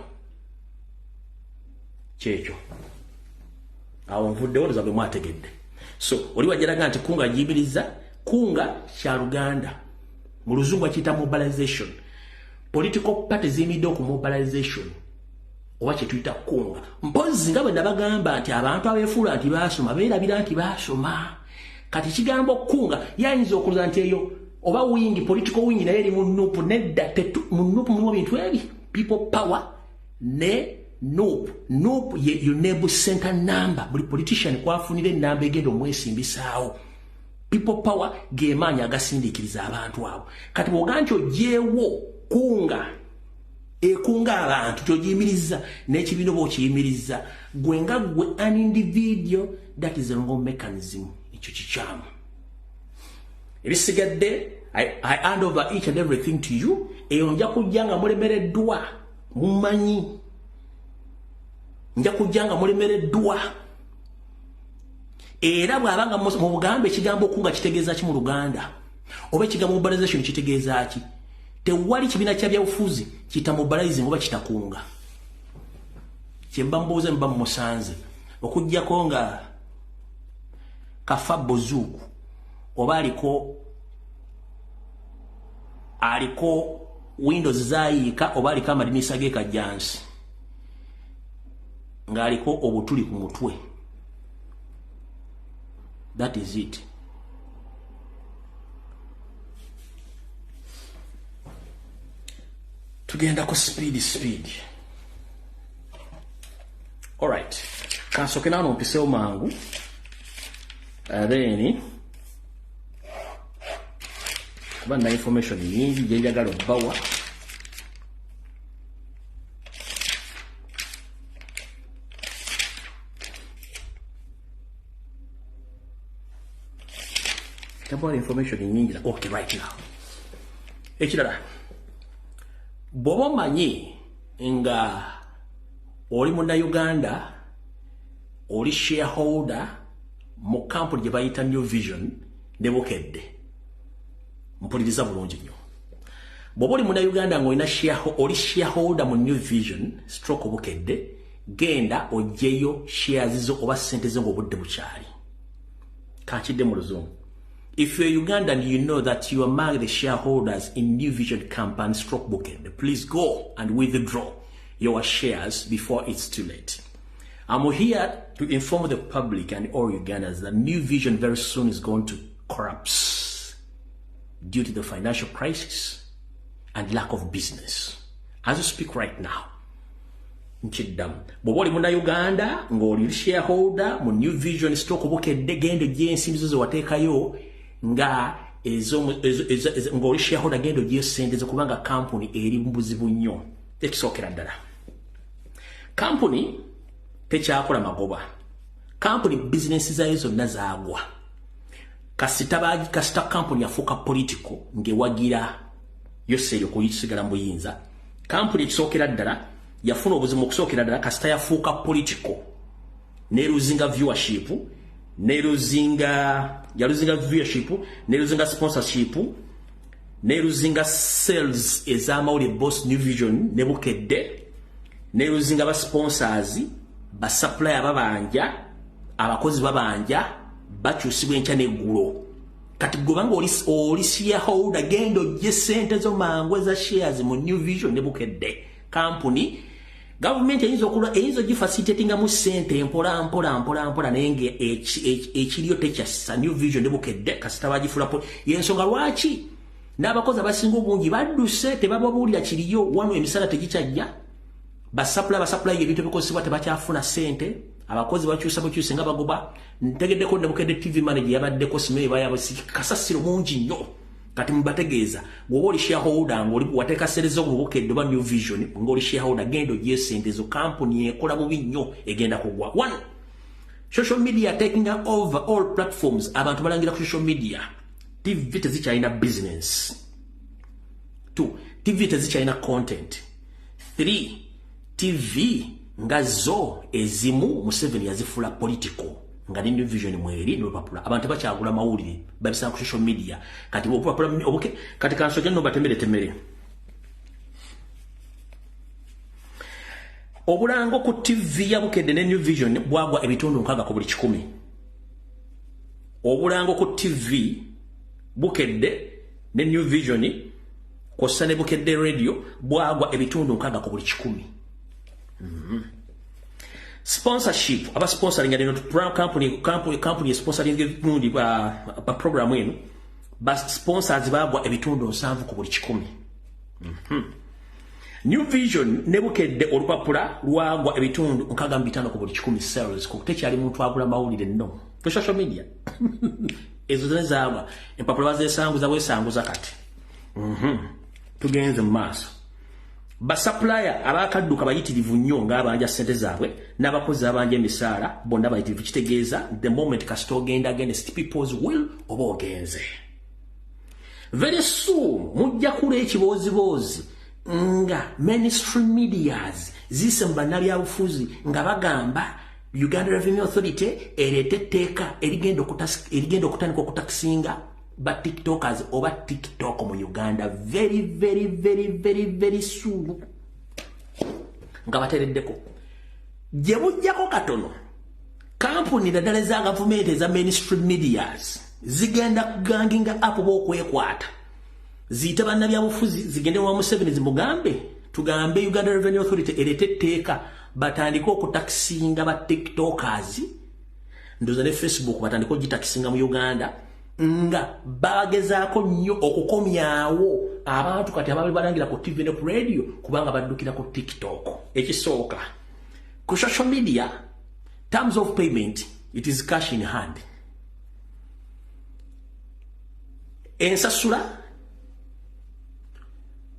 Kyekyo awo nvuddewo, ndoza bwe mwategedde. So oli wajjalaga nti kunga giyimiriza, kunga kya Luganda, mu Luzungu akiyita mobilization. Political party ziyimiridde ku mobilization oba kyetuyita kunga. Mpozi nga bwe nabagamba nti abantu abeefuula nti baasoma beerabira nti baasoma. Kati kigambo kunga yayinza okuloza nti eyo oba wing, political wing, naye eri mu NUP. Nedda, mu NUP mulimu bintu ebi people power ne NUP. NUP ye UNEB center number, buli politician kwafunira enamba egenda omwesimbisaawo. People power gemaanyi agasindiikiriza abantu abo. Kati bw'ogaa nti ogyewo kunga ekunga abantu kyogiyimiriza n'ekibiina oba okiyimiriza gwe nga gwe an individual, that is a wrong mechanism, ekyo kikyamu. Ebisigadde I hand over each and everything to you. Eyo nja kujja nga mulemereddwa, mumanyi nja kujja nga mulemereddwa. Era bw'abanga mu bugambo ekigambo okunga kitegeeza ki mu Luganda oba ekigambo mobilization kitegeeza ki, tewali kibiina kya byabufuzi kita mobilizing oba kitakunga. Kyemba mbuuze mba mumusanze okuggyako nga kafa bozuuku oba aliko windows zayiika oba aliko amadinisa ge kajjansi ng'aliko obutuli ku mutwe. That is it. Tugenda ku speed speed. Alright, kansoke nano mpisewo mangu, then kuba na information nyingi gyenjagala obbawa. Tabawa information nyingi. Okay, right now ekirala, bw'oba omanyi nga oli munnayuganda, oli shareholder mu kampuni gye bayita New Vision ne Bukedde, mpuliriza bulungi nnyo. Bw'oba oli munnayuganda ng'olina oli shareholder mu New Vision stroke Bukedde, genda oggyeyo shares zo oba ssente zo ng'obudde bukyali. Kankidde mu Luzungu. If you're Ugandan, you know that you are among the shareholders in New Vision Company stroke Bukedde, please go and withdraw your shares before it's too late. I'm here to inform the public and all Ugandans that New Vision very soon is going to collapse due to the financial crisis and lack of business. As we speak right now, Nkiddamu, bw'oba oli Munnayuganda ng'oli shareholder mu New Vision stock, Bukedde, genda ojje ensimbi zo ze wateekayo nga ng'oli shareholder, genda ojje sente zo, kubanga kampuni eri mu buzibu nnyo. Ekisookera ddala, kampuni tekyakola magoba. Kampuni bizinensi zaayo zonna zaagwa kasita kampuni yafuuka political ng'ewagira Yoseri okusigala mu buyinza. Kampuni ekisookera ddala yafuna obuzibu okusookera ddala kasita yafuuka political, nelosinga viewership, nelosinga, yalosinga viewership, nelosinga sponsorship, nelosinga sales ez'amawulire, both New Vision ne Bukedde, nelosinga ba sponsors, ba supplier babanja, abakozi babanja, bakyusibwa enkya n'eggulo. Kati gwe oli shareholder, genda ojje sente zo mangu eza shares mu New Vision ne Bukedde. Kampuni gavumenti eyinza okulwa, eyinza ogifacilitatingamu sente mpola mpola mpola mpola, naye nga ekiriyo tekyassa. New Vision ne Bukedde kasita bagifulapo, yensonga lwaki n'abakozi abasinga obungi badduse, tebababuulira kiriyo wano. Emisala tegikyajja, basupplier basupplier ebintu ebikozesebwa tebakyafuna sente, abakozi bakyusa bukyuse nga bagoba. Ntegeddeko ne Bukedde TV manager yabaddeko simeyo bayabasi kasasiro mungi nnyo. Kati mubategeeza, bw'oba oli shareholder ng'oli wateeka sente zo mu Bukedde oba New Vision, ng'oli shareholder, genda ogye sente zo. Kampuni ekola bubi nnyo, egenda kugwa. One, social media taking over all platforms. Abantu balangira ku social media. TV tezikyalina business. Two, TV tezikyalina content. Three, TV nga zo ezimu Museveni yazifuula political, nga ne New Vision mweri n'olupapula. Abantu bakyagula mawulire, babisanga ku social media. Kati olupapula obuke kati kansoke nno batemere temere. Obulango ku TV ya Bukedde ne New Vision bwagwa ebitundu 60 ku buli 100. Obulango ku TV Bukedde ne New Vision kw'ossa ne Bukedde Radio bwagwa ebitundu 60 ku buli 100. Sponsorship, aba sponsoring eno company sponsoring gundi ba program eno, ba sponsors bagwa ebitundu 70 ku buli 100. New Vision ne Bukedde olupapula lwagwa ebitundu 65 ku buli 100 sales. Ku tekyali muntu agula mawulire nno ku social media. Ezo zonna zaagwa, empapula bazeesanguza bwesanguza. Kati tugenze mu maaso. Basupplier abakadduka bayitirivu nnyo ng'abanja ssente zaabwe, n'abakozi abanja emisaala bonna bayitirivu. Kitegeeza the moment kasita ogenda against people's will, oba ogenze. Very soon mujja kula ekibooziboozi nga mainstream medias ziyise mu bannabyabufuzi nga bagamba Uganda Revenue Authority ereete etteeka erigenda okutandika okutakisinga ba TikTokers oba TikTok mu Uganda very very very very very soon, nga batereddeko gye bujjako katono. Kampuni naddala eza gavumenti eza mainstream medias zigenda kuganginga up b'okwekwata, ziyite bannabyabufuzi, zigende wa Museveni zimugambe, tugambe Uganda Revenue Authority ereete etteeka batandike okutakisinga ba TikTokers. Ndoza ne Facebook batandike ogitakisinga mu Uganda, nga bagezaako nnyo okukomyawo abantu kati abali balangira ku TV ne ku radio, kubanga baddukira ku TikTok. Ekisooka, ku social media, terms of payment, it is cash in hand. Ensasula,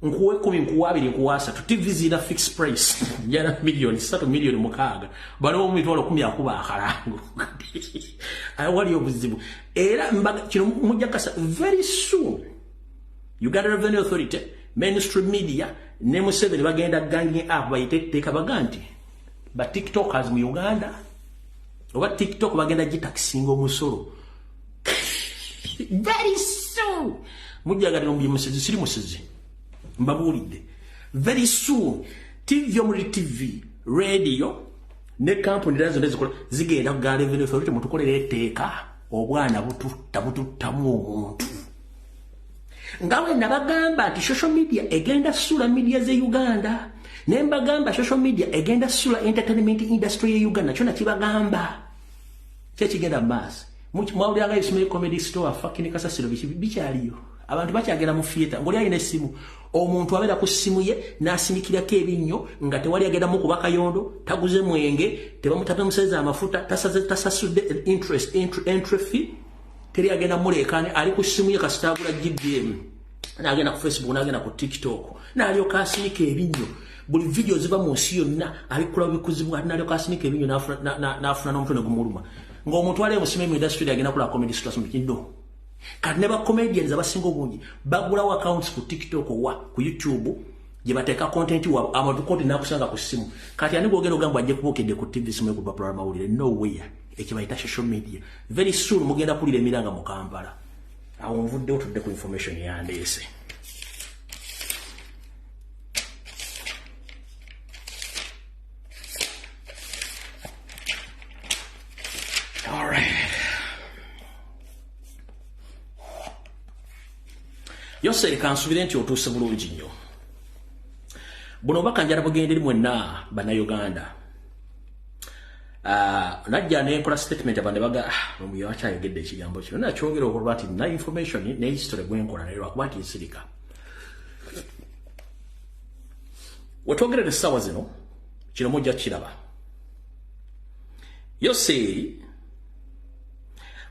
nkuwe 10, nkuwa 2, nkuwa 3. TV zirina fixed price, jana miliyoni 3, miliyoni 6, baliwo mu 100,000 akuba akalango. Ayo wali obuzibu. Era kino mujja kasa very soon Uganda Revenue Authority, mainstream media ne Museveni bagenda ganging up, bayite etteeka baga nti ba TikTokers mu Uganda oba TikTok bagenda gitakisinga omusolo very soon. Mujjagalira mu musezi, siri musezi, mbabuulidde. Very soon TV, omuli TV, radio ne kampuni era zonna ezikola zigenda kugala Revenue Authority, mutukolera etteeka, obwana bututta, bututtamu omuntu. Nga bwe nabagamba nti social media egenda sula media ze Uganda, ne mbagamba social media egenda sula entertainment industry ye Uganda, kyona kibagamba kyekigenda mu maaso. Mwawuliranga Ismail Comedy Store, fucking kasasiro, bikyaliyo. Abantu bakyagenda mu theater ngoli alina essimu, omuntu abeera ku ssimu ye n'asinikirako ebinnyo nga tewali agenda mu kuba kayondo, taguze mwenge, tebamutapemuseza amafuta, tasasudde interest entry fee, teri agenda muleekaane, ali ku ssimu ye kasita agula GBM, n'agenda ku Facebook, n'agenda ku TikTok, n'alyoka asinika ebinnyo. Buli video ziva mu nsi yonna abikula bikuzibwa, n'alyoka asinika ebinnyo n'afuna n'omutwe ne gumuluma. Ng'omuntu ali emusime mu industry agenda kula comedy stars mu kindo. Kati ne ba comedians abasinga obungi bagulawo accounts ku TikTok owa ku YouTube gye bateeka content waabwe, abantu content n'akusanga ku ssimu. Kati ani gwogera ogamba ajje kubuukedde ku TV simu ku papula mawulire? Nowhere. Ekyo bayita social media. Very soon mugenda kulira emiranga mu Kampala. Awo nvuddewo tudde ku information yandeese. Yoseri kansubire nti otuuse bulungi nnyo. Buno obubaka njala bugende eri mwenna Bannayuganda. Najja ne nkola statement abantu ne baga omuyo akyayogedde ekigambo kino. Nakyogera okulwa nti nina information ne history gwe nkola naye lwakuba nti nsirika. Wetwogerera essaawa zino kino mujja kukiraba. Yoseri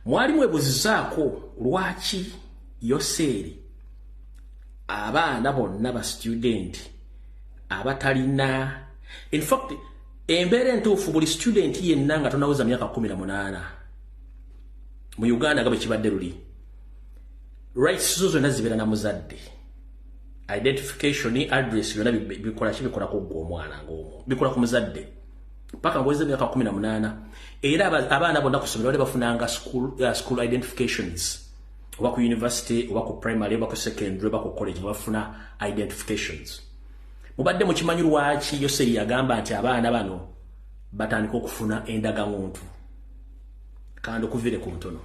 mwali mwebuzizaako lwaki Yoseri abaana bonna ba student abatalina, in fact embeera entuufu buli student yenna nga tonaweza myaka 18 mu Uganda nga bwe kibadde luli, rights zo zonna zibeera na muzadde, identification, address byonna bikola ki, bikola ku ggwe omwana ng'omwo, bikola ku muzadde paka ng'oweza emyaka 18. Era abaana bonna ku ssomero bali bafunanga school identifications, oba ku university, oba ku primary, oba ku secondary, oba ku college, bafuna identifications. Mubadde mukimanyi lwaki Yoseri yagamba nti abaana bano batandika okufuna endagamuntu? Kandi okuvire ku ntono,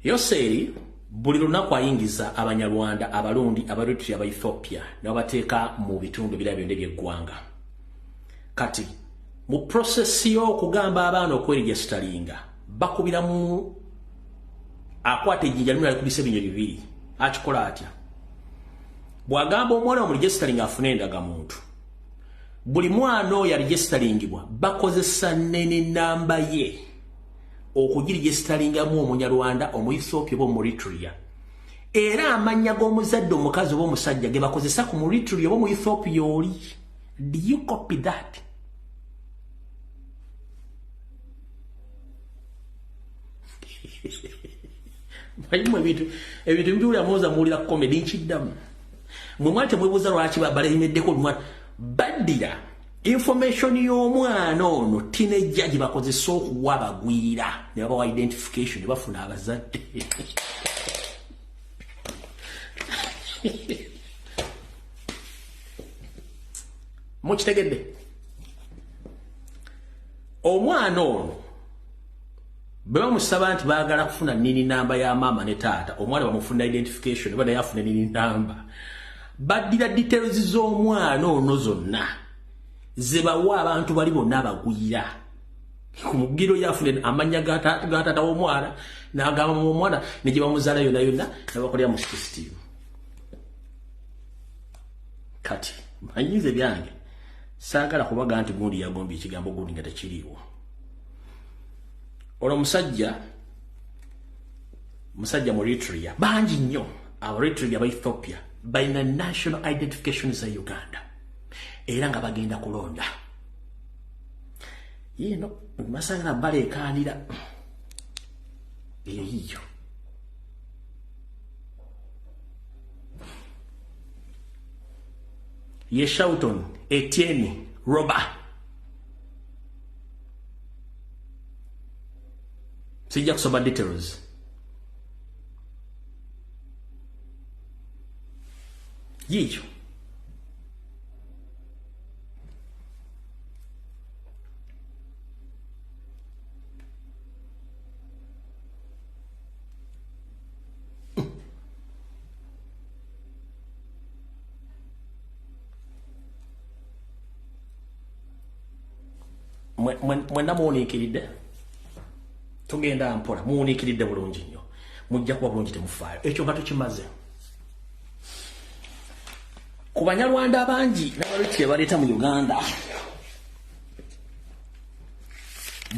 Yoseri buli lunaku ayingiza Abanyarwanda, Abarundi, Abaeritrea, Abaethiopia ne babateeka mu bitundu ebirala byonna eby'eggwanga. Kati mu process y'okugamba abaana okweregisitalinga, bakubiramu akwata ejjinja limu alikubisa ebinyonyi bibiri. Akikola atya? Bw'agamba omwana omuregisitalinga afune endagamuntu, buli mwana oyo aregisitaringibwa bakozesa nene namba ye okugiregisitaringamu Omunyarwanda, Omuethiopia oba Omueritrea. Era amannya g'omuzadde omukazi oba omusajja ge bakozesa ku Mueritrea oba Omuethiopia oli. Do you copy that? Mayimu ebintu mbiwulira muwoza muwulira comedy nkiddamu. Mwe mwali temwebuuza lwaki balemeddeko omwana, baddira information y'omwana ono teenager gye bakozesa okuwa abagwira ne babawa identification ne bafuna abazadde. Mukitegedde? Omwana ono bwe bamusaba nti baagala kufuna nini namba ya maama ne taata, omwana bamufuna identification oba naye afune nini namba, baddira details z'omwana ono zonna ze bawa abantu bali bonna abagwira. Ku mugiro yafune amannya ga taata w'omwana n'agamba mu omwana ne gye bamuzaala yonna yonna ne bakolera mu system. Kati manyize byange saagala kubaga nti gundi yagombye ekigambo gundi nga tekiriiwo. Ono musajja mu Eritrea, bangi nnyo Abaeritrea aba Ethiopia balina national identification za Uganda era nga bagenda kulonda. Yino masanga baleekaanira eyo yiyo. Ye Shouton Etienne Robert. Sijja kusoma details. Yiyo. Mwenna muwuniikiridde, tugenda mpola, muwuniikiridde bulungi nnyo. Mujja kuba bulungi, temufaayo. Ekyo nga tukimaze. Ku Banyarwanda abangi n'abaluki baleeta mu Uganda,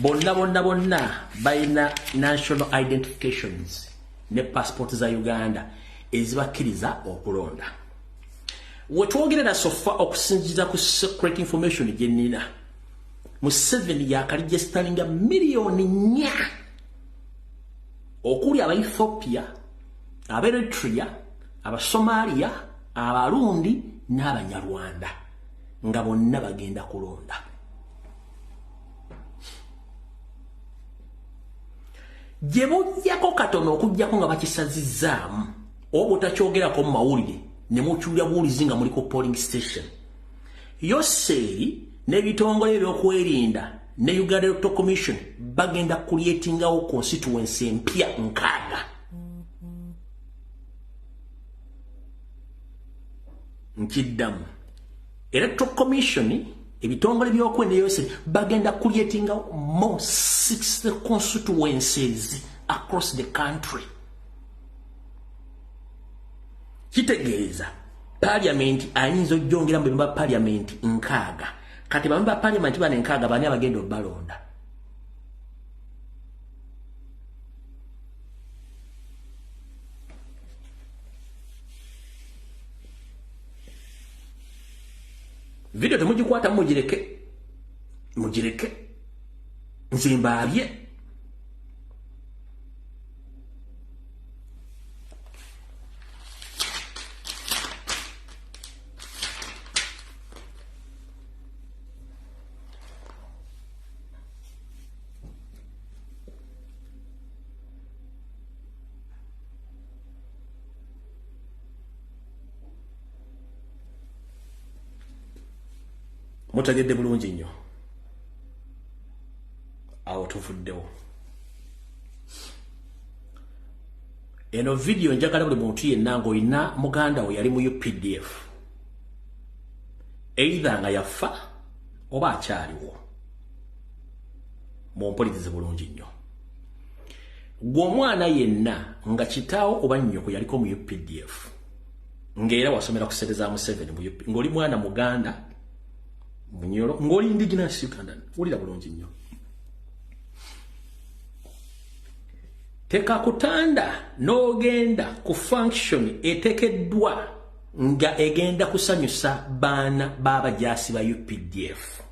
bonna bonna bonna balina national identifications ne passport za Uganda ezibakkiriza okulonda. Wetwogerera so far, okusinziira ku secret information gye nnina, Museveni yakaregisteringa 4 million okuli Abaethiopia, Abaeritrea, Abasomalia, Abarundi n'Abanyarwanda, nga bonna bagenda kulonda. Gye bujjako katono, okugjako nga bakisazizzaamu oba otakyogerako mu mawulire ne mukyulya buwulizi nga muli ku polling station, Yoseeri n'ebitongole ebyokwerinda ne Uganda Electoral Commission bagenda creatingawo constituency empya 60. Nkiddamu, Electoral Commission, ebitongole byokwerinda, Yoseeri bagenda creatingawo more 60 constituencies across the country. Kitegeeza parliament ayinza ojjongera mu ba parliament 60. Kati bamwe ba parliament bano 60, bani abagenda obalonda? Video temugikwata, mugireke, mugireke, nze mbaabye. Mutegedde bulungi nnyo. Awo tuvuddewo. Eno vidiyo njagala buli muntu yenna ng'olina muganda we yali mu UPDF, either nga yafa oba akyaliwo, mumpulirize bulungi nnyo. Gwe omwana yenna nga kitaawo oba nnyoko yaliko mu UPDF, ng'era wasomera ku ssente za Museveni, ng'oli mwana Muganda Munyoro, ng'oli indigenous Ugandan, wulira bulungi nnyo. Tekakutanda n'ogenda ku function etekeddwa nga egenda kusanyusa baana b'abajaasi ba UPDF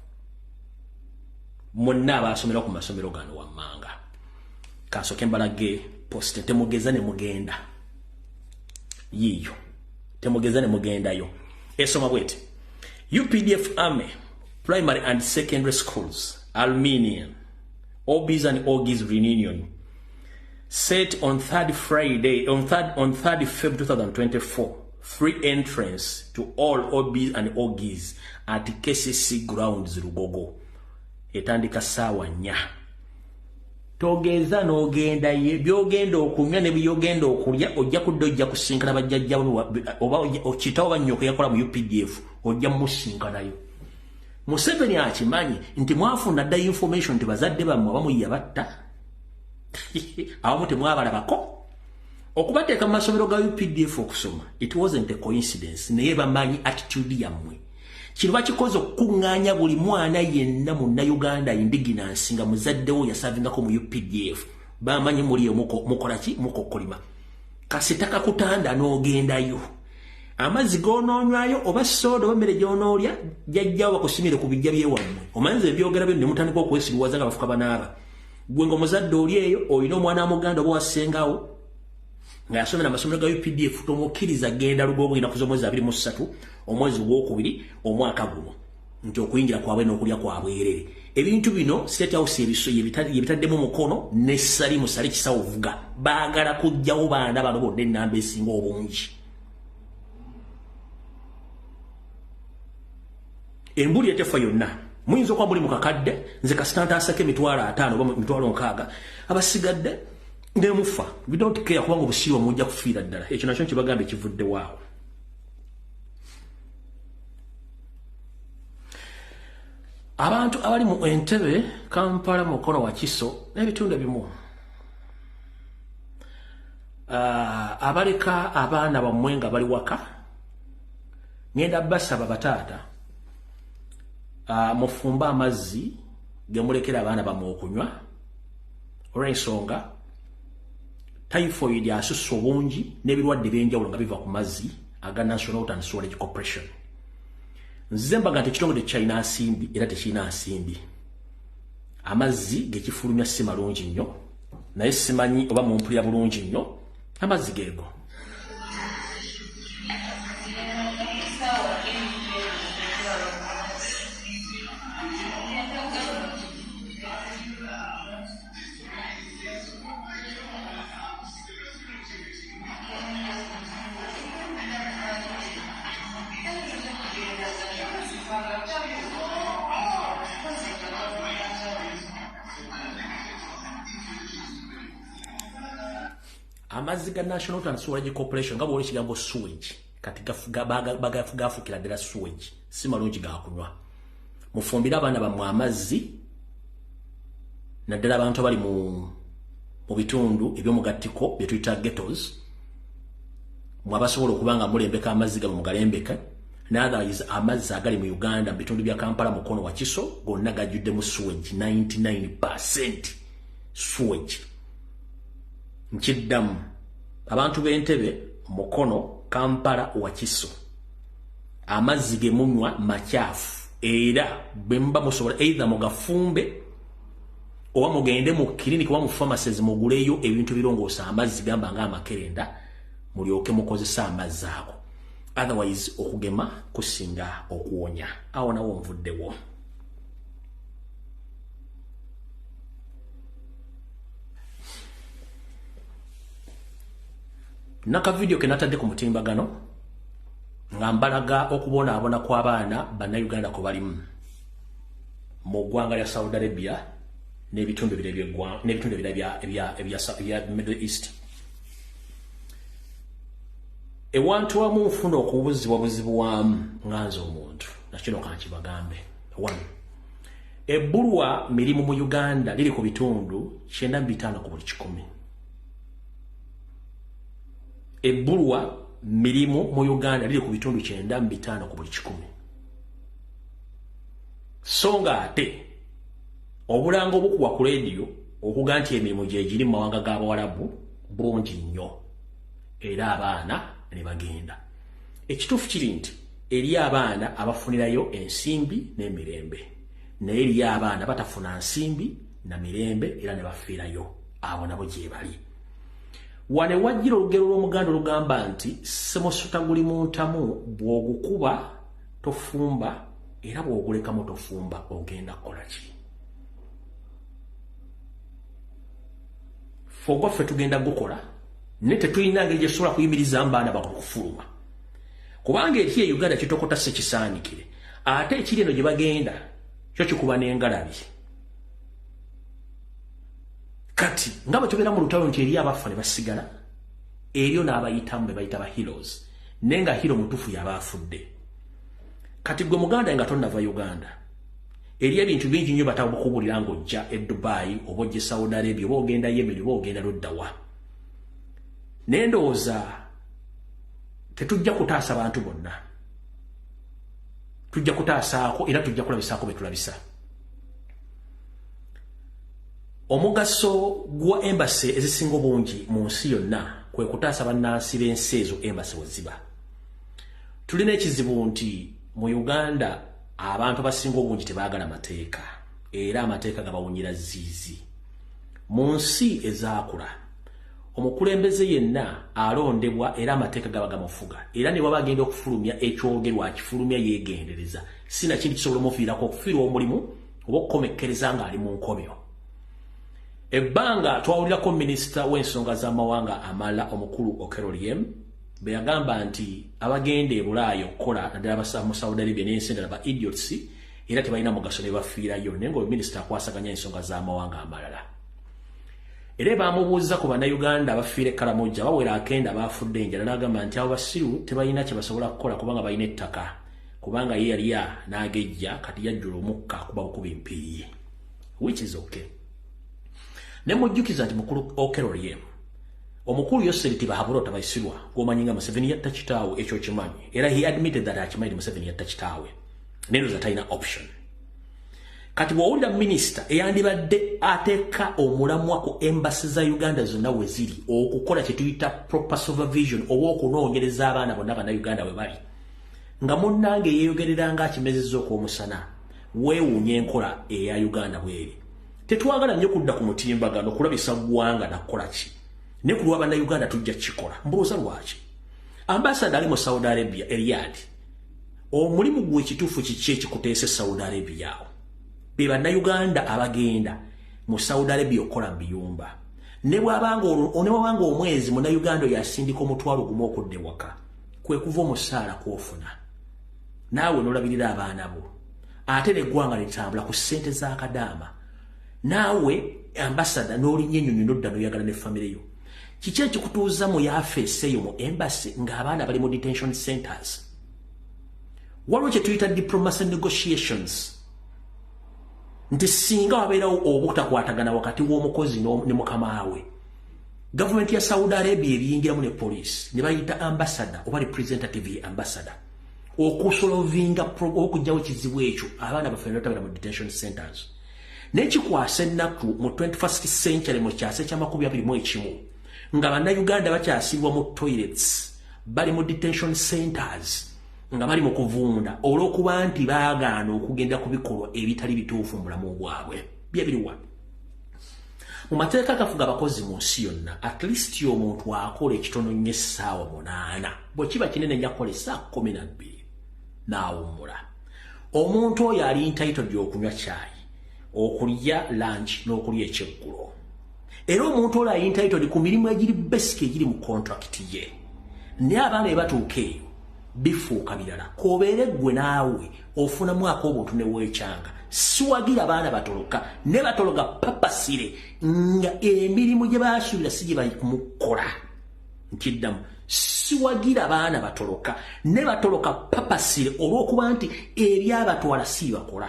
monna abasomera ku masomero gano wammanga. Kansooke mbalage post. Temugeza ne mugenda yiiyo, temugeza ne mugendayo. Esoma bweti: UPDF Army Primary and Secondary Schools Alumni, OBs and OGs Reunion set on third Friday, on 3rd Feb 2024, free entrance to all OBs and OGs at KCC grounds, Lugogo. Etandika saawa 4. Togeza n'ogenda ye byogenda okunywa ne byogenda okulya, ojja kudda, ojja kusinkana bajjajja oba okitawo bannyoko yakola mu UPDF, ojja musinkanayo. Museveni akimanyi nti mwafuna dda information nti bazadde bammwe abamu yabatta, abamu temwabalabako. Okubateeka mu masomero ga UPDF okusoma, it wasn't a coincidence, naye bamanyi attitude yammwe. Kino bakikoze okukuŋŋaanya buli mwana yenna Munnayuganda indigenous nga muzaddewo yaservingako mu UPDF. Bamanyi muli mukola ki, mukokkolima. Kasita kakutanda n'ogendayo, amazzi g'onoonywayo oba soda oba mmere gy'onoolya, jjajjawo bakusimire ku bijja byewammwe. Omanyiza ebyogera byo ne mutandika okwesiruwaza nga bafuka banaaba. Gwe ng'omuzadde oli eyo olina omwana wa muganda oba wassengawo nga yasomera amasomero ga UPDF, tomukkiriza genda Lugogo ennaku z'omwezi 23 omwezi ogwokubiri omwaka guno, nti okuyingira kwabwe n'okulya kwabwerere. Ebintu bino State House yebitaddemu mukono ne sali musale kisawo vuga. Baagala kuggyawo baana bano bonna ennamba esinga obungi. Embuli etefa yonna muyinza okuba muli mu kakadde. Nze kasita ntaasako 500,000 oba 60,000, abasigadde nemufa, we don't care, kubanga obusiiwa mujja kufiira ddala. Ekyo nakyo nkibagamba ekivudde waawo. Abantu abali mu Entebe, Kampala, Mukono, Wakiso n'ebitundu ebimu, Abaleka abaana bammwe nga bali waka, ngenda basaba bataata mufumbe amazzi gemulekera abaana bammwe okunywa, olw'ensonga typhoid asusse obungi n'ebirwadde ebyenjawulo nga biva ku mazzi aga National Water and Sewerage Corporation. Nzize mbaga nti ekitongole tekyalina nsimbi era tekirina nsimbi, amazzi gekifulumya si malungi nnyo, naye simanyi oba mumpulira bulungi nnyo. Amazzi geego. Amazzi ga National Water and Sewerage Corporation nga bw'oli ekigambo sewage, kati gafuukira ddala sewage, si malungi gakunywa. Mufumbire abaana bammwe amazzi, naddala abantu abali mu bitundu ebyomugattiko bye tuyita ghettos, mwe abasobola okuba nga mulembeka amazzi gano mugalembeke. Otherwise amazzi agali mu Uganda mu bitundu bya Kampala, Mukono, Wakiso gonna gajjuddemu sewage, 99% sewage. Nkiddamu, abantu b'Entebe, Mukono, Kampala, Wakiso, amazzi ge munywa makyafu, era bwe muba musobola either mugafumbe oba mugende mu clinic oba mu pharmacies muguleyo ebintu birongoosa amazzi, gamba nga amakerenda, mulyoke mukozesa amazzi ago. Otherwise okugema kusinga okuwonya. Awo nawo nvuddewo. Naka video ke natadde ku mutimbagano nga mbalaga okubonaabona kw'abaana bannayuganda kwe balimu mu ggwanga lya Saudi Arabia n'ebitundu n'ebitundu ebirala ebya Middle East. Ewantu wamu nfuna okubuzibwabuzibwamu nga nze omuntu, nakino kankibagambe. One, ebbulwa mirimu mu Uganda liri ku bitundu 95 ku buli 100. Ebbulwa mirimu mu Uganda liri ku bitundu 95 ku buli 100, so nga ate obulango obukuwa ku leediyo okuga nti emirimu gye giri mu mawanga g'Abawalabu bungi nnyo, era abaana ne bagenda. Ekituufu kiri nti eri abaana abafunirayo ensimbi n'emirembe, naye eriyo abaana batafuna nsimbi na mirembe era ne bafiirayo, abo nabo gye bali. Wane wajjira olugero lw'Omuganda olugamba nti semusuta guli mu ntamu, bw'ogukuba tofumba, era bw'ogulekamu tofumba, ogenda kukola ki? Ffe ogwaffe tugenda gukola, naye tetulina ngeri gyetusobola kuyimiriza baana bakulu kufuluma, kubanga eri e Uganda kitokota sekisaanikire, ate ekiri eno gye bagenda kyo kikuba n'engalabi. Kati nga bwe tubeera mu lutalo nti eri abafa ne basigala, eriyo n'abayitamu be bayita ba heroes, naye nga hero mutuufu yaba afudde. Kati gwe muganda nga tonnava Uganda, eri ebintu bingi nnyo batakubulira ng'ojja e Dubai oba ojja e Saudi Arabia oba ogenda Yemen oba ogenda luddawa, naye ndowooza tetujja kutaasa bantu bonna, tujja kutaasaako era tujja kulabisaako be tulabisa. Omugaso gwa embassy ezisinga obungi mu nsi yonna kwe kutaasa bannansi b'ensi ezo embassy we ziba. Tulina ekizibu nti mu Uganda abantu abasinga obungi tebaagala mateeka, era amateeka gabawunyira ziizi. Mu nsi ezaakula omukulembeze yenna alondebwa era amateeka gaba gamufuga, era ne waba agenda okufulumya ekyogerwa akifulumya yeegendereza, sinakindi kisobola omufiirako okufiirwa omulimu oba okukomekkereza ng'ali mu nkomyo. Ebbanga twawulirako minisita w'ensonga z'amawanga amalala omukulu Okello Oryem bwe yagamba nti abagenda e Bulaaya okukola naddala mu Saudi Arabia n'ensi endala ba idiots era tebalina mugaso ne bafiirayo, naye nga minisita akwasaganya ensonga z'amawanga amalala. Era bamubuuza ku bannayuganda abafiira e Karamoja bawera akenda baafudde enjala, n'agamba nti abo basiru tebalina kye basobola kukola kubanga balina ettaka, kubanga ye yalya n'agejja kati yajjula omukka kuba bukuba empiiyi, which is okay. Ne mujjukiza nti mukulu Okello Oryem Omukulu Yoseri Tibahabura Tabaisirwa gw'omanyi nga Museveni yatta kitaawe, ekyo kimanyi, era he admitted that akimanyi Museveni yatta kitaawe, naye ndowooza talina option. Kati bw'owulira minisita eyandibadde ateeka omulamwa ku embassy za Uganda zonna we ziri okukola kye tuyita proper supervision oba okunoonyereza abaana bonna Bannayuganda we bali, nga munnange yeeyogerera nga akimezezza okw'omusana, weewuunya enkola eya Uganda bweri. Tetwagala nnyo kudda ku mutimbagano kulabisa ggwanga nakukola ki, naye ku lwa Bannayuganda tujja kukikola. Mbuuza lwaki ambasada ali mu Saudi Arabia e Riyadh, omulimu gwe ekituufu kiki ekikuteesa e Saudi Arabia awo? Be Bannayuganda abagenda mu Saudi Arabia okukola mu biyumba, ne bw'abanga omwezi Munnayuganda oyo asindika 10,000 okudda ewaka, kwe kuva omusaala kw'ofuna naawe n'olabirira abaana bo, ate n'eggwanga litambula ku ssente z'akadaama. Naawe ambasada n'olinnya ennyonyi n'odda n'oyagala ne famire yo. Kiki ekikutuuza mu yafeesi eyo mu embassy ng'abaana bali mu detention centers? Waliwo kye tuyita diplomacy negotiations, nti singa wabeerawo obutakwatagana wakati w'omukozi ne mukama we, gavumenti ya Saudi Arabia ebiyingiramu ne poliisi ne bayita ambassador oba representative ye ambassador okusolvinga, okugyawo ekizibu ekyo, abaana baffe ne batabera mu detention centers. N'ekikwasa ennaku, mu 21st century, mu kyasa ekya21, nga Bannayuganda bakyasibwa mu toilets, bali mu detention centers nga bali mu kuvunda olw'okuba nti baagaana okugenda ku bikolwa ebitali bituufu mu bulamu bwabwe. Byebiriwa mu mateeka agafuga abakozi mu nsi yonna? At least omuntu akola ekitono nnyo essaawa 8, bwe kiba kinene nnyo akola essaawa 12 n'awummula. Omuntu oyo ali entitled okunywa kyayi, okulya lunch n'okulya ekyeggulo. Era omuntu oyo ali entitled ku mirimu egiri basic egiri mu contract ye. Naye abaana bwe batuuka eyo bifuuka birala. K'obeere ggwe naawe ofunamu ak'obuntu ne weekyanga. Siwagira baana batoloka, ne batoloka papasire nga emirimu gye basuubira si gye bali kumukola. Nkiddamu, siwagira baana batoloka, ne batoloka papasire olw'okuba nti ebyabatwala si bakola.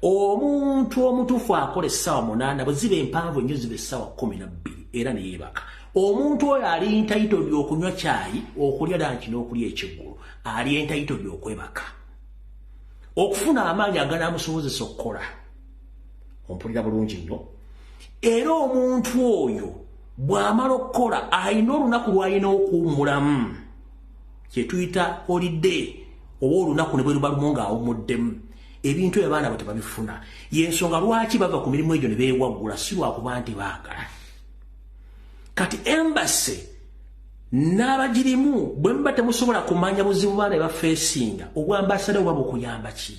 Omuntu omutuufu akola essaawa 8, bwe ziba empanvu ennyo ziba essaawa 12, era ne yeebaka. Omuntu oyo ali entitled okunywa kyayi, okulya lunch n'okulya ekyeggulo. Ali entitled okwebaka okufuna amaanyi aganaamusobozesa okukola. Ompulira bulungi nnyo? Era omuntu oyo bw'amala okukola alina olunaku lw'alina okuwummulamu, kyetuyita holiday, oba olunaku ne bwe luba lumu ng'awummuddemu. Ebintu ebyo abaana bwe tebabifuna, yensonga lwaki bava ku mirimu egyo ne beewaggula, si lwakuba nti baagala. Kati embassy n'abagirimu, bwe muba temusobola kumanya buzibu baana bye bafeesinga, obwambasada oba bukuyamba ki?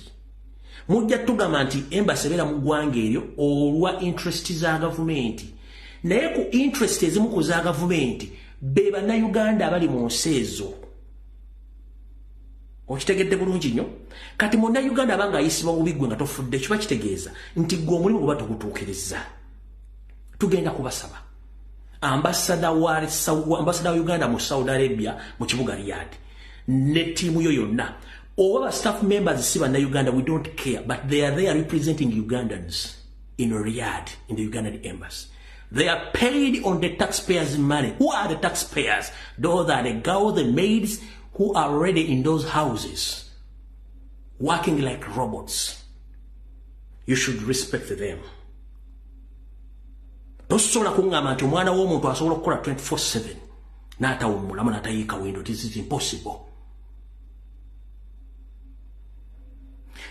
Mujja tugamba nti embassy ebeera mu ggwanga eryo olwa interest za gavumenti, naye ku interest ezimu ku za gavumenti be Bannayuganda abali mu nsi ezo. Okitegedde bulungi nnyo? Kati Munnayuganda abanga ayisibwa bubi, ggwe nga tofudde, kiba kitegeeza nti ggwe omulimu guba togutuukiriza. Tugenda kubasaba, ambasada wa Uganda mu Saudi Arabia mu kibuga Riyadh ne ttiimu yo yonna, oba ba staff members si Bannayuganda, we don't care, but they are there representing Ugandans in Riyadh, in the Ugandan embassy. They are paid on the taxpayers' money. Who are the taxpayers? Those are the girls, the maids who are already in those houses working like robots. You should respect them. Tosobola kuŋŋamba nti omwana w'omuntu asobola okukola 24/7 n'atawummulamu n'atayiika windo. This is impossible.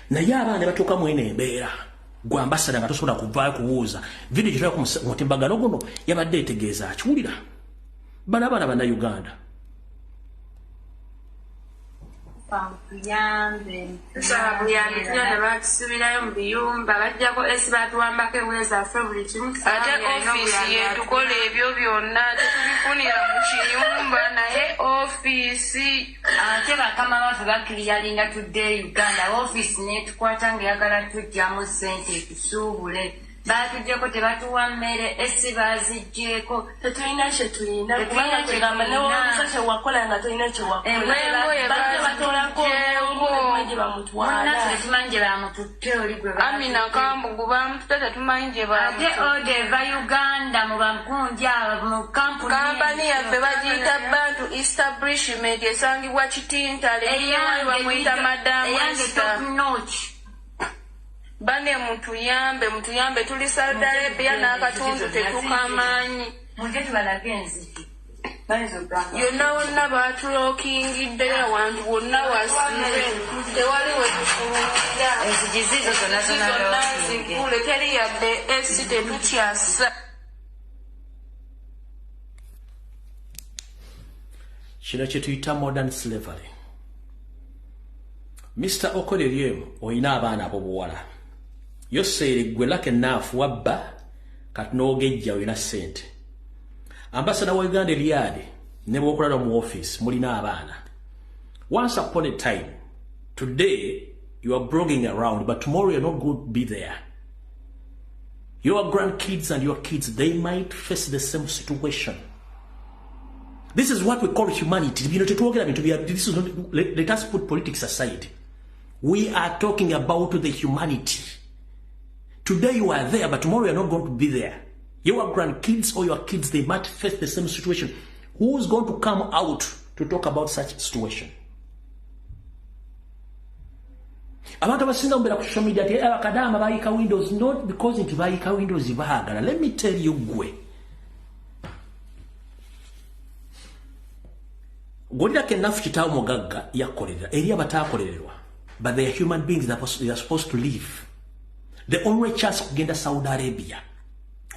Naye abaana batuuka mu eno embeera, gwe ambasada nga tosobola kuvaayo kubuuza. Vidiyo gyetulaba ku mutimbagano guno yabadde etegeeza akiwulira bano abaana Bannayuganda. Tuyambe, tusaba buyambi. Tulina batusibirayo mu biyumba, bajjako esi, batuwambako engoye zaffe, buli kimu. Ate ofiisi yetukola ebyo byonna, tetubifunira mu kiyumba, naye ofiisi. Ate bakama baffe bakiriyalinga tudde e Uganda, ofiisi netukwata nga eyagala tujjamu ssente etusuubule. Batuggyeko tebatuwa mmere, esi baaziggyeko. Tetulina kye tulina kubanga tugamba newobuza kyewakola nga tolina kyewakola. Bajja batolako gye bamutwala. Munnaffe tetumanyi gye bamututte oli gwe Amina Kambugu bamututte tetumanyi gye bamututte. Ate oda eva Uganda mu bamukunja abo mu kampuni. Kampani yaffe bagiyita Bantu Establishment esangibwa Kitintale. Eyange bamuyita Madam Esther. Top notch. Bane mutuyambe, mutuyambe tuli Saudi Arabia n'akatundu tetukamanyi. Mujje tubalage enzigi. Yonna wonna baatulokingiddeyo awantu wonna wasibe tewali we tufulumira. Enzigi zizo zonna zonna nzigule teri yadde esi tetukyasa. Kino kye tuyita modern slavery. Mr. Okello Oryem olina abaana ab'obuwala. Yoseere gwe lucky enough wabba kati n'ogejja olina ssente. Ambassador wa Uganda Riyadh ne bw'okolera mu office mulina abaana. Once upon a time, today you are blogging around, but tomorrow you're not going to be there. Your grandkids and your kids, they might face the same situation. This is what we call humanity. You know, this is not, let us put politics aside. We are talking about the humanity. Today you are there, but tomorrow you are not going to be there. Your grandkids or your kids, they might face the same situation. Who's going to come out to talk about such situation? Abantu abasinga mubeera ku social media ati abakadaama bayiika windows, not because nti bayiika windows baagala. Let me tell you gwe. Golirako ennafu kitaawo mugagga yakolerera eri abataakolererwa, but they are human beings that they are supposed to live. The only chance kugenda Saudi Arabia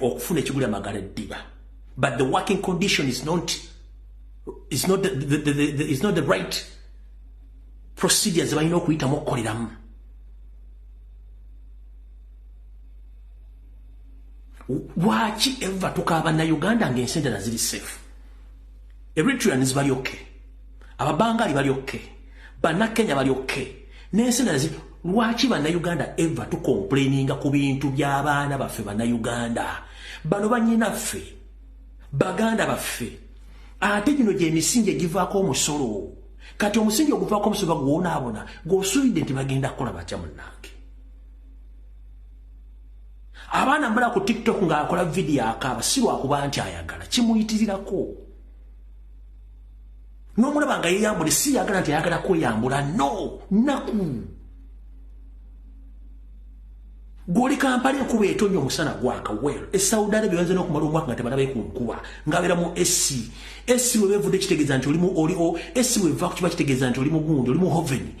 okufuna ekigula amagala eddiba, but the working condition is not the right procedures balina okuyitamu okukoleramu. Lwaki eva tukaaba Uganda ng'ensi endala ziri safe? Eritreans bali okay, Ababangali bali okay, Bannakenya bali okay, n'ensi endala ziri. Lwaki Bannayuganda eva tukomplaininga ku bintu by'abaana baffe Bannayuganda? Bano bannyinaffe, baganda baffe, ate gino gy'emisingi egivaako omusolo. Kati omusingi oguvaako omusolo baguwonaabona, gw'osuubidde nti bagenda kukola batya munnange? Abaana mbala ku TikTok ng'akola vidiyo akaaba si lwakuba nti ayagala, kimuyitirirako. N'omulaba nga yeeyambule si yagala nti ayagala kweyambula, no, nnaku. Gw'oli Kampala enkuba etonnya omusana gwaka well. E Saudi Arabia bayinza n'okumala omwaka nga tebalabe ku nkuba, ng'abeera mu AC. AC bwe beevudde kitegeeza nti AC bw'eva ku kiba kitegeeza nti oli mu gundi, oli mu oven.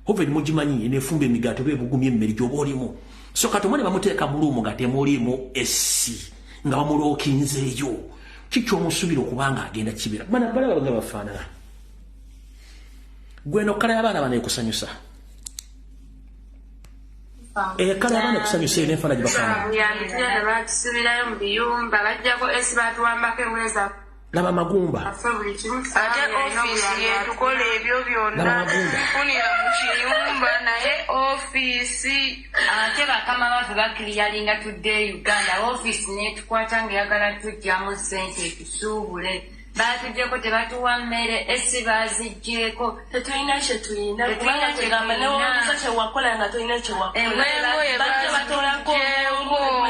Oven mugimanyi eneefumba emigaati oba ebugumya emmere gy'oba olimu. So kati omwana bamuteeka mu luumu nga temuliimu AC, nga bamulookinzeeyo. Ki ky'omusuubira okuba nga agenda kibira? Bana balaba nga bafaanana. Gwe eno kkala y'abaana bano ekusanyusa. Ekala abaana ekusanyusa eyo n'enfaanana gye bafaanana. Batusibirayo mu biyumba, bajjako esi batuwambako engoye zaffe. Laba amagumba. Ate ofiisi yetukola ebyo byonna tufunira mu kiyumba naye ofiisi. Ate bakama baffe bakiriyalinga tudde e Uganda, ofiisi n'etukwata ng'eyagala tuggyamu ssente etusuubule. Batuggyeko tebatuwa mmere, esi baaziggyeko. Tetulina kye tulina kubanga tugamba newobuza kyewakola nga tolina kyewakola. Bajja batolako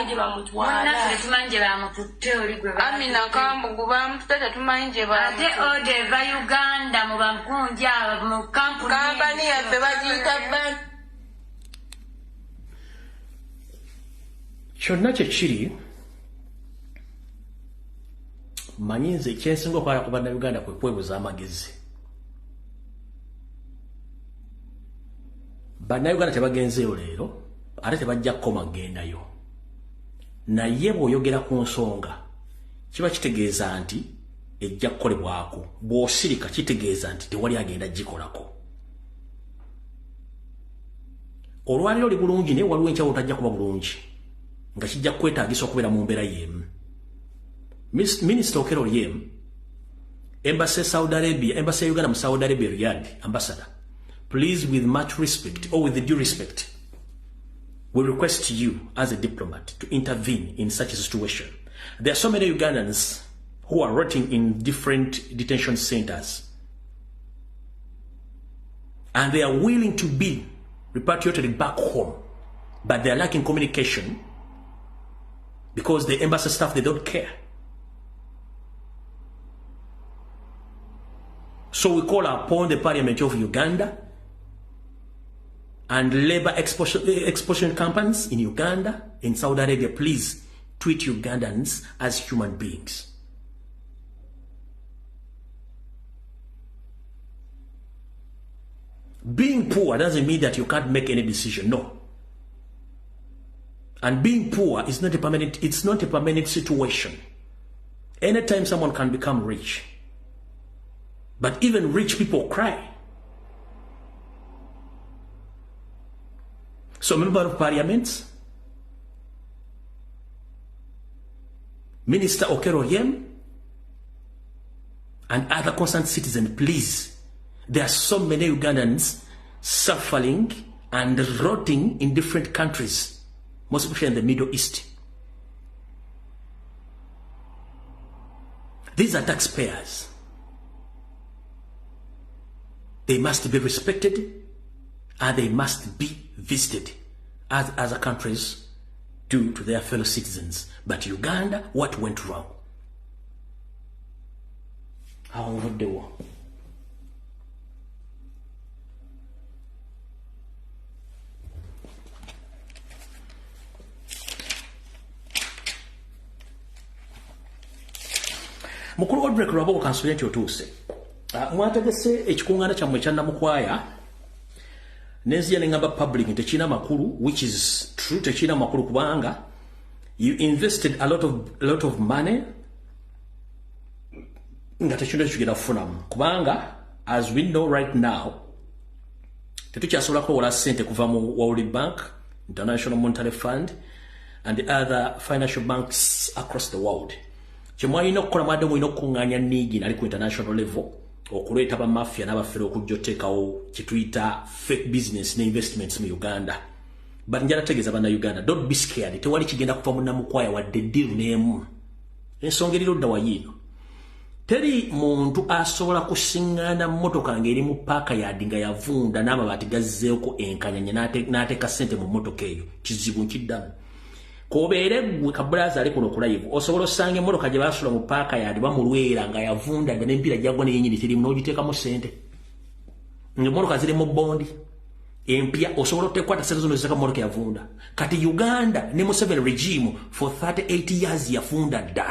gye bamutwala. Munnaffe tetumanyi gye bamututte oli gwe Amina Kambugu bamututte tetumanyi gye bamututte. Ate oda eva Uganda mu bamukunja abo mu kampuni. Kampani yaffe bagiyita Bantu. Kyonna kye kiri manyi nze ekyensinga okwagala ku Bannayuganda kwe kwebuza amagezi. Bannayuganda tebagenzeeyo leero, ate tebajja kukoma kugendayo. Naye bw'oyogera ku nsonga kiba kitegeeza nti ejja kukolebwako. Bw'osirika kitegeeza nti tewali agenda gikolako. Olwaleero oli bulungi naye waliwo enkya lw'otajja kuba bulungi, nga kijja kukwetaagisa okubeera mu mbeera y'emu. Minister Okello Oryem, Embassy Saudi Arabia, Embassy Uganda mu Saudi Arabia Riyadh, ambassador, please with much respect or with due respect, We request you as a diplomat to intervene in such a situation. There are so many Ugandans who are rotting in different detention centers, and they are willing to be repatriated back home, but they are lacking communication because the embassy staff, they don't care. So we call upon the Parliament of Uganda and labor expulsion companies in Uganda, in Saudi Arabia, please treat Ugandans as human beings. Being poor doesn't mean that you can't make any decision, no. And being poor is not a permanent, it's not a permanent situation. Anytime someone can become rich. But even rich people cry. So, Member of Parliament, Minister Okello Oryem, and other concerned citizens, please. There are so many Ugandans suffering and rotting in different countries, most especially in the Middle East. These are taxpayers. They must be respected and they must be visited as other countries do to their fellow citizens. But Uganda, what went wrong? How the war? Mukulu Odrek Rwabwogo kansubire nti otuuse. Mwategese ekikuŋŋaana kyammwe ekya Namukwaya nenzija ne ŋŋamba public nti tekirina makulu, which is true, tekirina makulu kubanga you invested a lot of money nga tekirina kigenda kufunamu, kubanga as we know right now tetukyasobola kwewola ssente kuva mu World Bank, International Monetary Fund and the other financial banks across the world. Kyemwalina okukola mwadde mulina okukuŋŋaanya niigi nali ku international level okuleeta bamafia n'abafere okujja oteekawo kyetuyita fake business ne investments mu Uganda. But njala tegeeza bannayuganda, don't be scared, tewali kigenda kuva mu Namukwaya wadde deal n'emu. Ensonga eri ludda wayiino. Teri muntu asobola kusiŋŋaana mmotoka ng'eri mu paaka yadi nga yavunda n'amabaati gazzeeko enkanyanya n'ateeka ssente mu mmotoka eyo. Kizibu nkiddamu. Kobeere ggwe kabulaaza ali kuno ku live, osobola osanga emmotoka gye baasula mu paaka yadi bamulwera nga yavunda dda n'emipiira gyagwa neyennyini terimu n'ogiteekamu ssente. Ng'emmotoka ziri mu bondi empya, osobola otekwata ssente zonna oziteeka mu mmotoka yavunda. Kati Uganda ne Museveni regime for 38 years yafunda dda.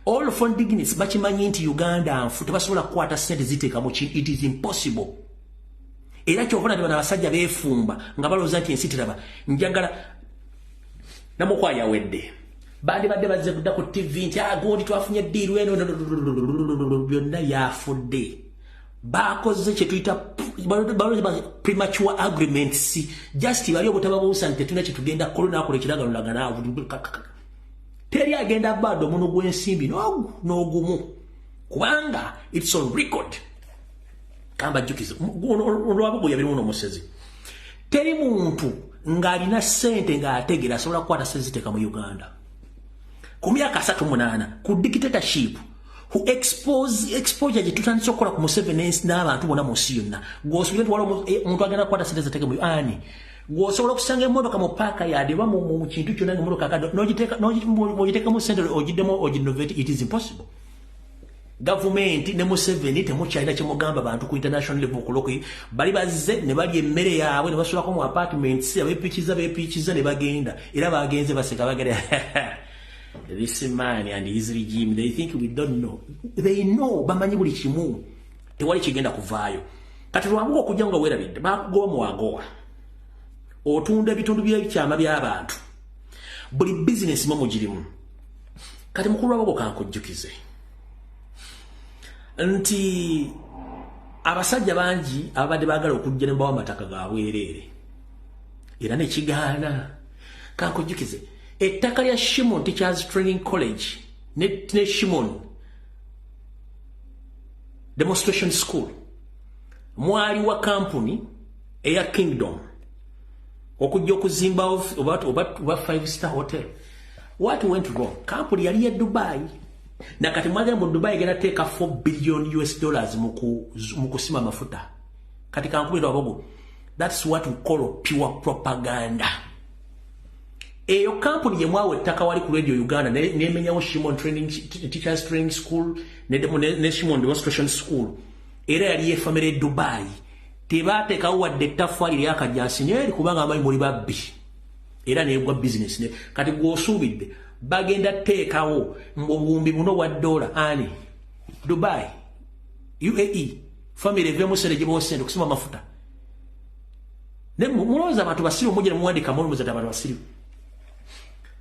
All foreign dignitaries bakimanyi nti Uganda nfu, tebasobola kukwata ssente ziteeka mu kintu, it is impossible. Era kyova olaba bano abasajja beefumba nga balowooza nti ensi teraba. Njagala Namukwaya awedde. Bandibadde bazze kudda ku TV nti gundi twafunye ddiiru eno, byonna byafudde. Bakoze kye tuyita premature agreements. Just bali obutababuusa nti tetulina kye tugenda kukola n'akola ekiragaano. Teri agenda bado omuno gw'ensimbi n'ogumu. Kubanga it's on record. Kamba jjukize Rwabwogo yabirimu n'omusezi. Teri muntu ng'alina ssente ng'ategeera asobola kukwata ssente ziteeka mu Uganda. Ku myaka 38 ku dictatorship who exposure gye tutandise okukola ku Museveni n'abantu bonna mu nsi yonna. Gw'osuubira nti waliwo omuntu agenda kukwata ssente ziteeka mu ani? Gw'osobola okusanga emmotoka mu paaka yadi oba mu kintu kyonna ng'emmotoka akadde n'ogiteekamu ssente ogiddemu oginovate, it is impossible. Gavumenti ne Museveni temukyalina kyemugamba bantu ku international level okuloki bali bazze ne balya emmere yaabwe ne basulako mu apartments, abeepikiza beepikiza ne bagenda, era bagenze baseka bagenda this man and his regime, they think we don't know. They know, bamanyi buli kimu, tewali kigenda kuvaayo. Kati Rwabwogo okujja nga weerabidde bakugoba mu wagowa, otunda ebitundu by'ebyama by'abantu, buli bizinesi mwe mugirimu. Kati mukulu Rwabwogo kankujjukize nti abasajja bangi ababadde baagala okujja ne bawa amataka ga bwereere era nekigaana. Kankujjukize ettaka lya Shimon Teachers Training College ne Shimon Demonstration School mwali wa kampuni eya Kingdom. Okujja okuzimba oba 5-star hotel. What went wrong? Kampuni yali ya Dubai. Na kati mwagala mu Dubai egenda teeka $4 billion US mu kusima mafuta. Kati kankubira wabogo. That's what we call pure propaganda. Eyo kampuni ye mwawe ettaka wali ku Radio Uganda nemenyawo Shimon Training Teachers Training School ne Shimon Demonstration School. Era yali ye family Dubai. Tebateekawo wadde ettaffaali lyakajjansi naye kubanga amanyi muli babbi. Era negwa business ne kati gw'osuubidde bagenda teekawo obuwumbi buno bwa dola ani Dubai UAE family evemu sente gye bawa sente okusima amafuta. Ne mulowooza abantu basiru mujja ne muwandika mulowooza abantu basiru.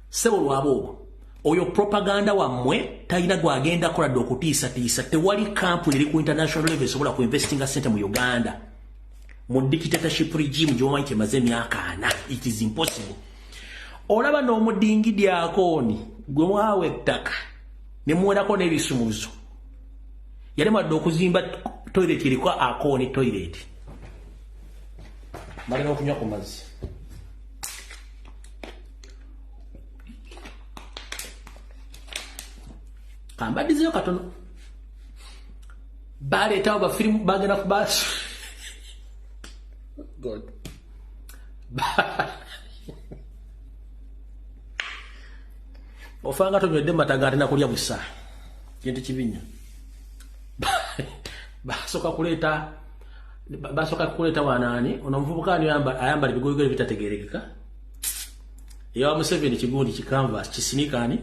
Ssebo lwaboogo oyo propaganda wammwe talina gwagenda kola dde okutiisatiisa. Tewali kampuni eri ku international level esobola ku investinga sente mu Uganda mu dictatorship regime gy'omanyi kyemaze emyaka 4. It is impossible. Olaba n'omudingidi akooni gwe mwawa ettaka ne muwerako n'ebisumuzo yali mwadde okuzimba toilet eriko akooni toilet. Balina okunywa ku mazzi. Kambaddizeyo katono. Baleetawo bafirimu bagenda ku baasi. God. Ofanga tonywedde mata g'alina kulya busa. Kintu kibi nnyo. Basooka kuleeta wanaani ono omuvubuka ani ayambala ebigoyigolo bitategeerekeka. Ewa Museveni kigundi kikanvas kisinika ani?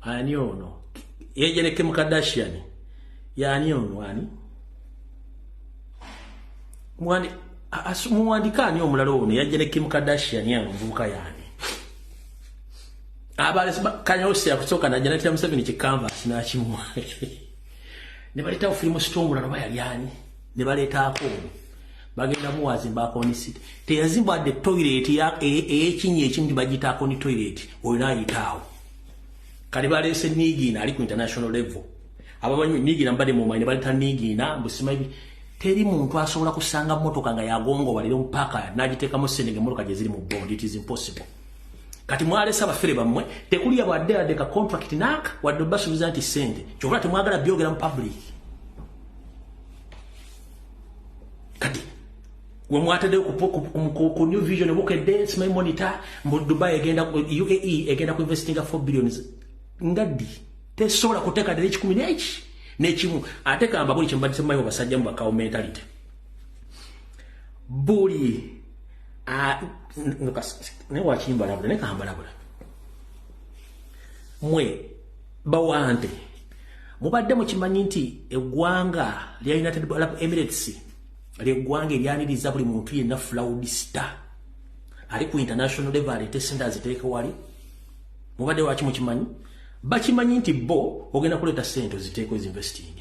Ani ono? Yeye ne Kim Kardashian. Yaani ono ani? Muwandika ani omulala ono yajja ne Kim Kardashian yange omuvubuka yaani? Kanyose yakusooka najja n'atira Museveni kikanvas n'akimuwa. Ne baleetawo firimu sitongula oba yali ani? Ne baleetaako ono. Bagenda muwazimba Akoni City. Teyazimbwa dde toilet ey'ekinnya ekimu bagiyita Akoni toilet. Oyo n'ayitaawo. Kati baleese Nigina ali ku international level. Abamanyi Nigina mbadde mumanyi ne baleeta Nigina mbu simanyi. Teri muntu asobola kusanga mmotoka nga yagongobalira mpaka n'agiteekamu ssente ng'emmotoka gye ziri mu bond. It is impossible. Kati mwalese abafere bammwe tekulya wadde wadde ka contract naaka wadde basuubiza nti ssente kyokka temwagala byogera mu public. Kati we mwataddeyo ku New Vision bukedde simanyi monitor mbu Dubai egenda UAE egenda ku investinga 4 billion nga ddi tesobola kuteeka ddala ekikumi n'eki n'ekimu. Ate kamba buli kye mbadde simanyi basajja mu bakawo mentality buli ne wakimbalabula ne kambalabula mwe bawante mubadde mukimanyi nti eggwanga lya United Arab Emirates lyeggwanga eryaniriza buli muntu yenna fraudster ali ku international level aleete sente aziteeke wali. Mubadde waki mukimanyi? Bakimanyi nti bo ogenda kuleeta sente oziteeko ezinvesting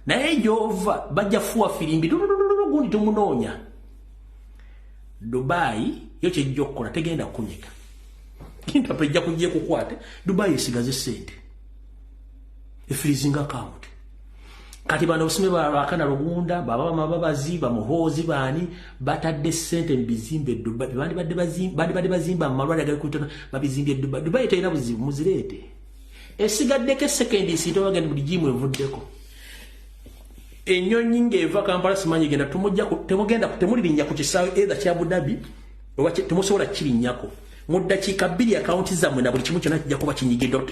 naye gy'ova bajja fuwa firimbi gundi tumunoonya. Dubai yo kyejja okukola tegenda kunyega. Interpol ejja kujja ekukwate. Dubai esigaze ssente efreezing account. Kati bano obusime balwakana Lugunda baba Mababazi bamuhoozi baani batadde ssente mu bizimbe Dubai. Bandibadde bazimba mu malwaliro agali ku babizimbye Dubai. Dubai terina buzibu muzireete. Esigaddeko esekendi nsinto bagenda buli gimu evuddeko. Ennyonyi ng'eva Kampala simanyi genda temugenda temulirinnya ku kisaawe either kya Abu Dhabi oba temusobola kirinnyako. Mu ddakiika 2 akawunti zammwe na buli kimu kyonna kijja kuba kinyigiddwa.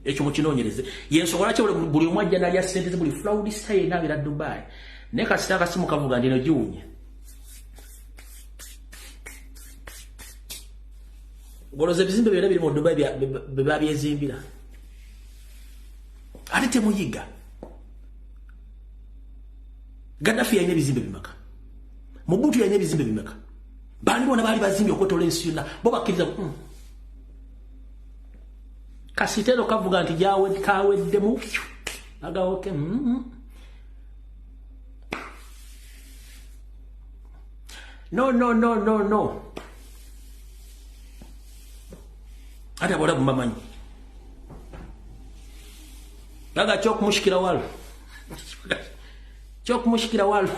Ekyo mukinoonyereze. Y'ensonga lwaki buli omu ajja n'alya ssente ze buli fraudster yenna abeera Dubai. Naye kasita akasimu kavuga nti eno giwunya. Olowooza ebizimbe byonna biri mu Dubai bye babyezimbira. Ate temuyiga. Gaddafi yalina ebizimbe bimeka? Mobutu yalina ebizimbe bimeka? Baani bonna baali bazimbye okwetoola ensi yonna bo bakkiriza. Kasitero kavuga nti kaweddemu agawoke. No no no no no. Ate abawarabu mbamanyi. Gaga kyokumushikira walo. Kyokumushikira walo.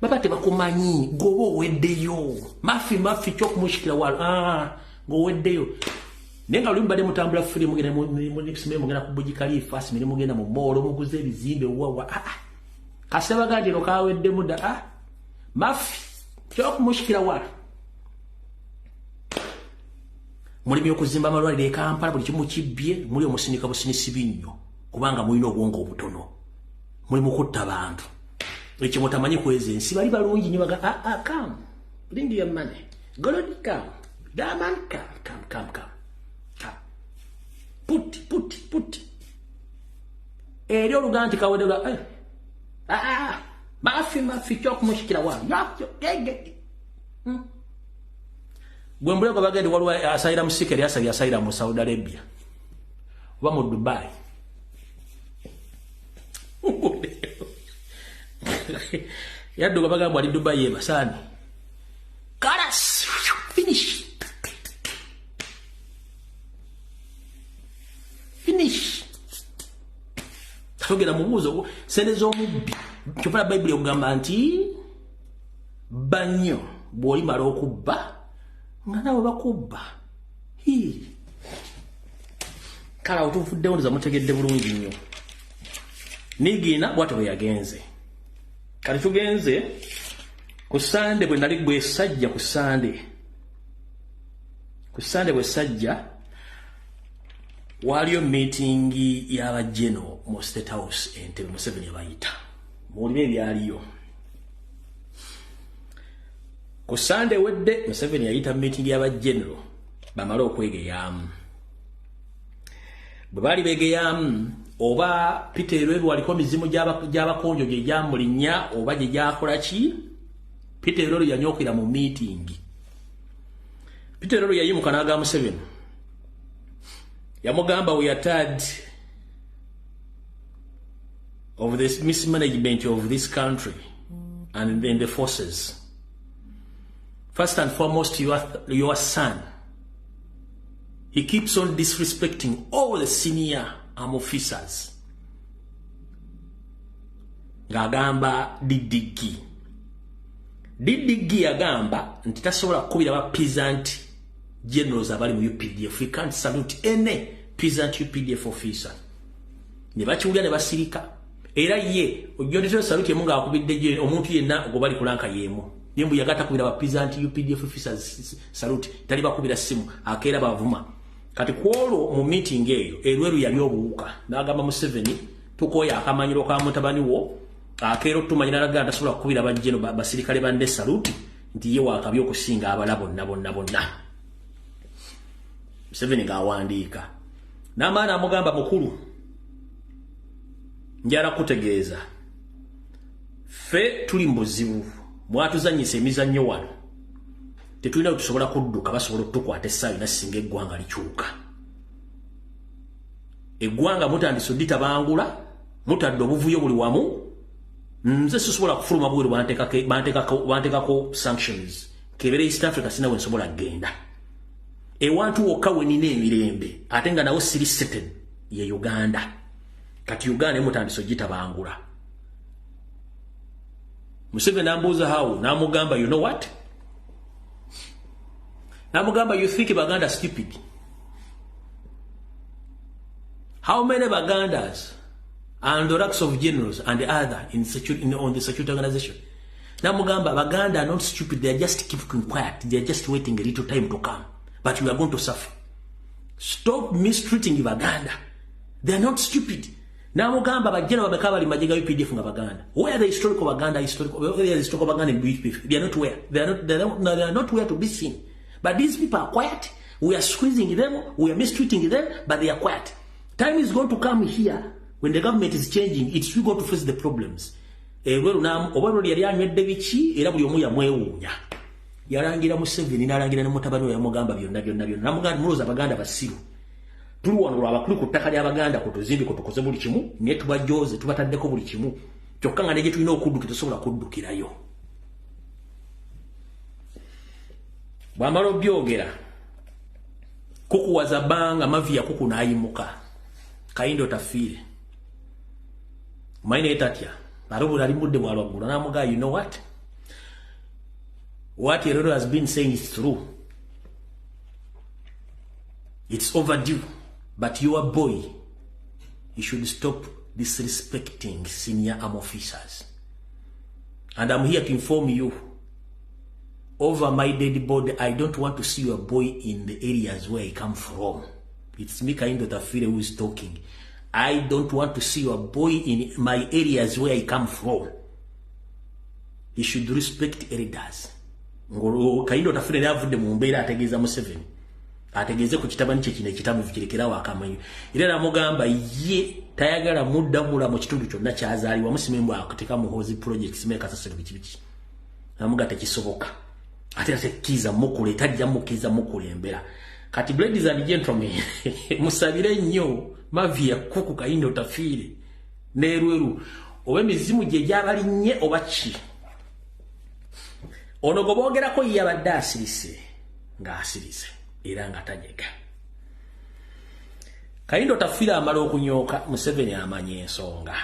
Baba tebakumanyi, goba oweddeyo. Mafi mafi kyokumushikira walo. Ng'oweddeyo. Naye nga luli mubadde mutambula free, mugenda mugenda ku Burj Khalifa, simire mugenda mu mall, muguze ebizimbe wawa. Kaseba gandi kaweddemu dda. Mafi kyokumushikira walo. Mulimi okuzimba amalwaliro e Kampala, buli kimu kibbye, muli omusindika businisi binnyo kubanga mulina obwongo obutono. Muli mukutta bantu. Ekyo mutamanyi kweza ensi, bali balungi nnyo baga come. Bring your money. Gold come. Diamond come, come, come, come. Come. Put, put, put. Eri oluganda nti kawedde mafi mafi kyokumushikira walo. Gege. Gwe mbulego bagende waliwo asayira mu Sikeri, asabye asayira mu Saudi Arabia oba mu Dubai. Yadduka bagamba ali Dubai yebasaani. Kalas, finish. Finish. Togera mubuuzo sente z'omubbi. Kyova Bayibuli okugamba nti bannyo bw'olimala okubba nga nabo bakubba. Kale awo tuvuddewo, nza mutegedde bulungi nnyo. Nigiina bw'atyo bwe yagenze. Kati tugenze ku Sande bwe nali bwe sajja ku Sande. Ku Sande bwe sajja waliyo meeting y'abajeno mu State House Entebbe, Museveni yabayita. Muwulire ebyaliyo. Ku Sande wedde Museveni yayita meeting y'abajeno bamale okwegeyaamu. Bwe baali beegeyaamu, oba Peter Elweru waliko mizimu gy'abakonjo gye gyamulinnya oba gye gyakola ki, Peter Elweru yanyookera mu meeting. Peter Elweru yayimuka n'agamba Museveni. Yamugamba, we are tired of this mismanagement of this country and then the forces. First and foremost, your son. He keeps on disrespecting all the senior army officers. Ng'agamba DDG. DDG yagamba nti tasobola kukubira ba peasant generals abali mu UPDF. We can't salute any peasant UPDF officer. Ne bakiwulira ne basirika. Era ye ojjondetero salute emu ng'akubidde omuntu yenna gwe bali kulanka y'emu. Yembu yagata kubira ba peasant UPDF officers salute, tali bakubira simu, akeera bavuma. Kati kwolwo mu meeting eyo Elweru yali obuwuka n'agamba Museveni tukoya akamanyiro ka mutabani wo, akeera otumanyira alaga tasobola kukubira bajjeno basirikale bande salute nti ye wakabi okusinga abala bonna bonna bonna. Museveni ng'awandiika n'amaana amugamba, mukulu njala kutegeeza ffe tuli mu buzibu, mwatuzannyisa emizannyo wano, tetulina tusobola kudduka, basobola otukwata essaawa yonna singa eggwanga likyuka. Eggwanga mutandise odditabangula, mutadde obuvuyo buli wamu. Nze sisobola kufuluma bweru, banteekako sanctions. Kebere East Africa sina we nsobola kugenda. Ewantu wokka we nina emirembe ate nga nawo siri certain ye Uganda. Kati Uganda emutandise ogitabangula. Museveni n'ambuuza how, n'amugamba, you know what? N'amugamba, you think Baganda stupid? How many Bagandas and the ranks of generals and the other on the security organization? N'amugamba, Baganda are not stupid, they are just keeping quiet, they are just waiting a little time to come. But you are going to suffer. Stop mistreating Baganda. They are not stupid. N'amugamba bajjana bameka bali magye ga UPDF nga Baganda. Where the historical Baganda, historical, where the historical Baganda in UPDF? They are not where. They are not where to be seen. But these people are quiet. We are squeezing them, we are mistreating them, but they are quiet. Time is going to come here when the government is changing, it's we going to face the problems. Elweru oba lwe yali anywedde biki, era buli omu yamwewuunya. Yalangira Museveni n'alangira ne mutabani we, yamugamba byonna byonna byonna. Namugamba, mulowooza Abaganda basiru. Tuli wano lwabakulu ku ttaka ly'Abaganda, ku tuzimbi ku tukoze buli kimu, naye tubajoze, tubataddeko buli kimu. Kyokka nga ne gye tulina okudduka tetusobola kuddukirayo. Bw'amala obyogera, kukuwaza bbanga mavi ya kuku n'ayimuka. Kayindo tafiire. Omanyi naye tatya. Alobula ali mudde bwalwaggulu n'amugamba, you know what? What Eroro has been saying is true. It's overdue. But your boy, you should stop disrespecting senior arm officers. And I'm here to inform you, over my dead body, I don't want to see your boy in the areas where he come from. It's me, Kahinda Otafiire, who is talking. I don't want to see your boy in my areas where he come from. He should respect elders. Kahinda Otafiire yavudde mu mbeera ategeeza Museveni. Ategeeze ku kitabani kye kino ekitamu kirekerawo akamanyi. Era namugamba ye tayagala muddamula mu kitundu kyonna kyazaalibwa musimembo akuteeka Muhoozi project simeka kasasiro biki biki. Namuga tekisoboka. Ate tekkiza mukule tajja mukkiriza mukulembera. Kati ladies and gentlemen, musabire nnyo Mavia kuku Kahinda Otafiire n'erweru oba emizimu gye gyabalinnye oba ki. Ono gwe boogerako ye yabadde asirise ng'asirise era nga tanyega. Kahinda Otafiire amala okunyooka, Museveni amanya ensonga.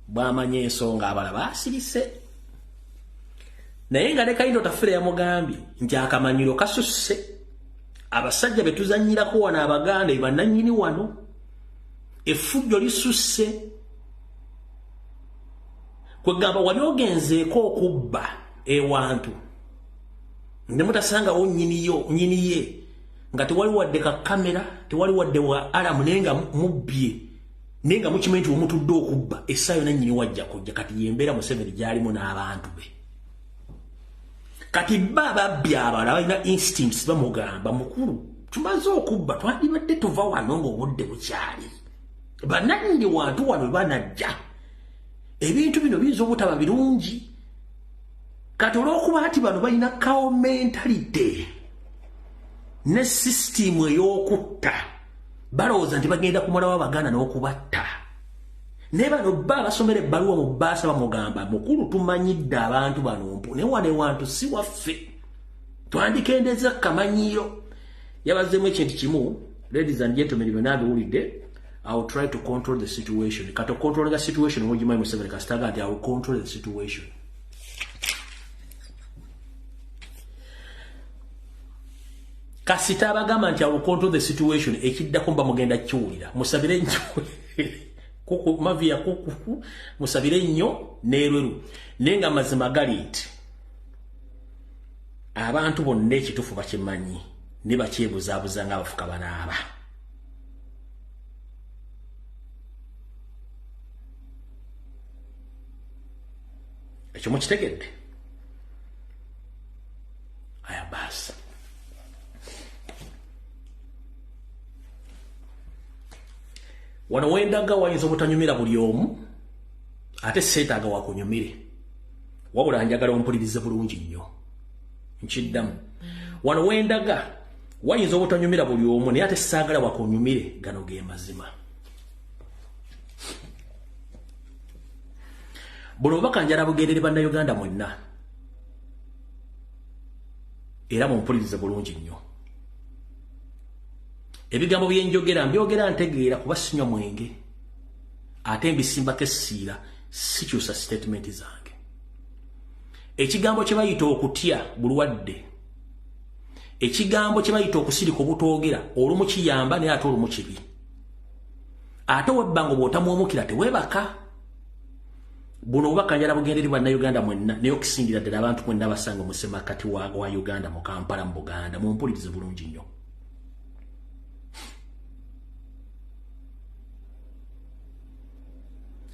Bw'amanya ensonga abalaba asirise. Naye nga ne Kahinda Otafiire yamugambye nti akamanyiro kasusse. Abasajja be tuzannyirako wano Abaganda be bannannyini wano, effujjo lisusse. Kwegamba wali ogenzeeko okubba ewantu ne mutasangawo nnyini ye nga tewali wadde ka kamera, tewali wadde wa alamu, naye nga mubbye, naye nga mukimanyi nti omutudde okubba, essaawa yonna nnyini wajja kujja. Kati y'embeera Museveni gy'alimu n'abantu be. Kati ba babbi abalala balina instincts, bamugamba mukulu tumaze okubba twandibadde tuva wano ng'obudde bukyali. Bannannyini wantu wano banajja. Ebintu bino biyinza obutaba birungi. Kati olw'okuba nti bano balina cow mentality ne sisitimu ey'okutta, balowooza nti bagenda kumalawo Abaganda n'okubatta. Naye bano ba abasomera ebbaluwa mu bbaasa bamugamba mukulu tumanyidde abantu bano mpu naye wano ewantu si waffe, twandikendeza kamanyiiro. Yabazzemu ekintu kimu, ladies and gentlemen, byonna mbiwulidde. I will try to control the situation. Kati okontrolinga situation mugimanyi Museveni kasitaga nti I will control the situation. Kasita abagamba nti I will control the situation, ekiddako mba mugenda kiwulira. Musabire nnyo kuku Mavia kuku, musabire nnyo n'erweru. Naye nga amazima gali nti abantu bonna ekituufu bakimanyi ne bakyebuzaabuza ng'abafuka banaaba. Ekyo mukitegedde? Aya baasi. Wano wendaga wayinza obutanyumira buli omu, ate seetaaga wakunyumire. Wabula njagala ompulirize bulungi nnyo. Nkiddamu. Wano wendaga wayinza obutanyumira buli omu, naye ate saagala wakunyumire, gano ge mazima. Buno obubaka njala bugendere Bannayuganda mwenna. Era mumpulirize bulungi nnyo. Ebigambo bye njogera mbyogera ntegeera kuba sinywa mwenge, ate mbisimbako essiira, sikyusa statement zange. Ekigambo kye bayita okutya bulwadde, ekigambo kye bayita okusirika obutoogera olumu kiyamba naye ate olumu kibi. Ate webbanga bw'otamwomukira teweebaka. Buno obubaka njala bugendere Bannayuganda mwenna, naye okusingira ddala abantu mwenna abasanga mu ssemakati wa Uganda, mu Kampala, mu Buganda, mumpulirize bulungi nnyo.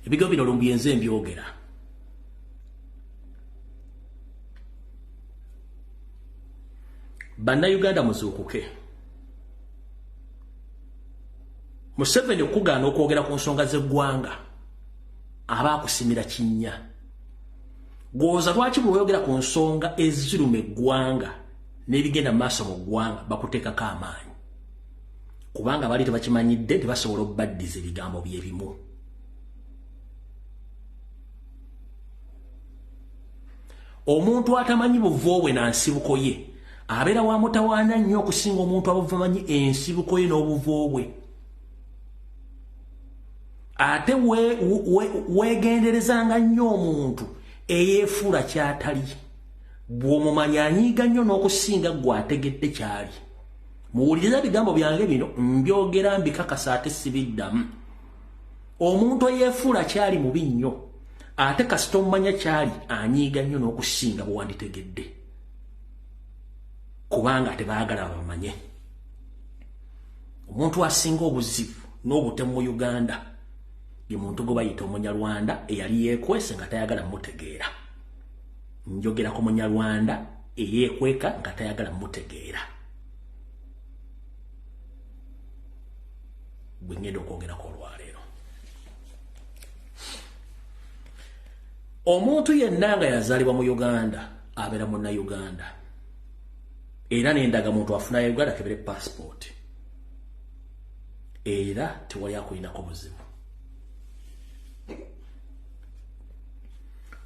Ebigambo bino Lumbuye nze mbyogera. Bannayuganda muzuukuke. Museveni okugaana okwogera ku nsonga z'eggwanga aba akusimira kinnya. Gw'oza lwaki bw'oyogera ku nsonga eziruma eggwanga n'ebigenda mu maaso mu ggwanga bakuteekako amaanyi? Kubanga bali tebakimanyidde tebasobola okubaddiza ebigambo bye bimu. Omuntu atamanyi buvo bwe na nsibuko ye abeera wa mutawaana nnyo okusinga omuntu abamanyi ensibuko ye n'obuvo bwe. Ate weegenderezanga nnyo omuntu eyeefuula ky'atali. Bw'omumanya anyiiga nnyo n'okusinga ggwe ategedde ky'ali. Muwulirize ebigambo byange bino, mbyogera mbikakasa ate sibiddamu. Omuntu eyeefuula ky'ali mubi nnyo, ate kasita omumanya ky'ali anyiiga nnyo n'okusinga bwe wanditegedde. Kubanga tebaagala bamanye. Omuntu asinga obuzibu n'obutemu mu Uganda ye muntu gwe bayita Omunyarwanda eyali yeekwese nga tayagala mutegeera. Njogera ku Munyarwanda eyeekweka nga tayagala mutegeera. Bwe ngenda okwogerako olwaleero. Omuntu yenna nga yazaalibwa mu Uganda abeera Munnayuganda. Era n'endagamuntu afuna ya Uganda kebere passport. Era tewali akulinako buzibu.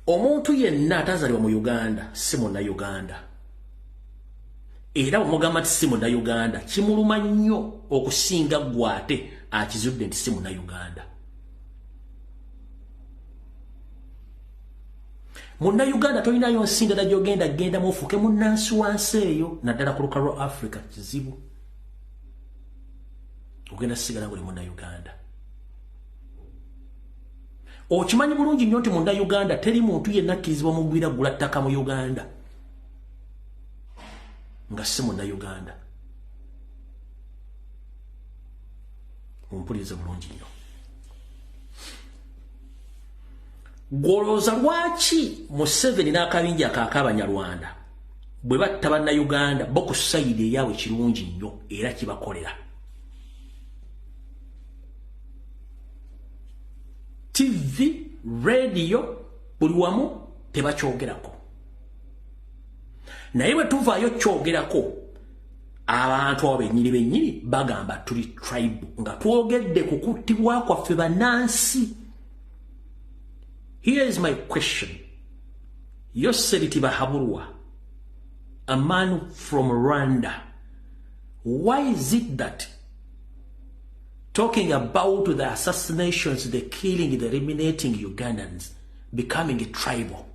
Omuntu yenna atazaalibwa mu Uganda si Munnayuganda. Era bw'omugamba nti si Munnayuganda kimuluma nnyo okusinga ggwe ate akizudde nti si Munnayuganda. Munnayuganda tolinayo nsi ndala gy'ogenda gendamu ofuuke munnansi wa nsi eyo, naddala ku lukalu lwa Africa kizibu. Ogenda sigala ng'oli Munnayuganda. Okimanyi bulungi nnyo nti Munnayuganda teri muntu yenna akkirizibwa mugwira gula ttaka mu Uganda nga si Munnayuganda. Mumpulirize bulungi nnyo. Gw'olowooza lwaki Museveni n'akabinja ak'Abanyarwanda bwe batta Bannayuganda bo ku sayidi eyaabwe kirungi nnyo era kibakolera. TV, radio, buli wamu tebakyogerako. Naye bwe tuvaayo kyogerako, abantu abo bennyini bennyini bagamba tuli tribe nga twogedde ku kuttibwa kwaffe bannansi. Here is my question. Yoseri Tibuhaburwa, a man from Rwanda, why is it that talking about the assassinations, the killing, the eliminating Ugandans, becoming a tribal?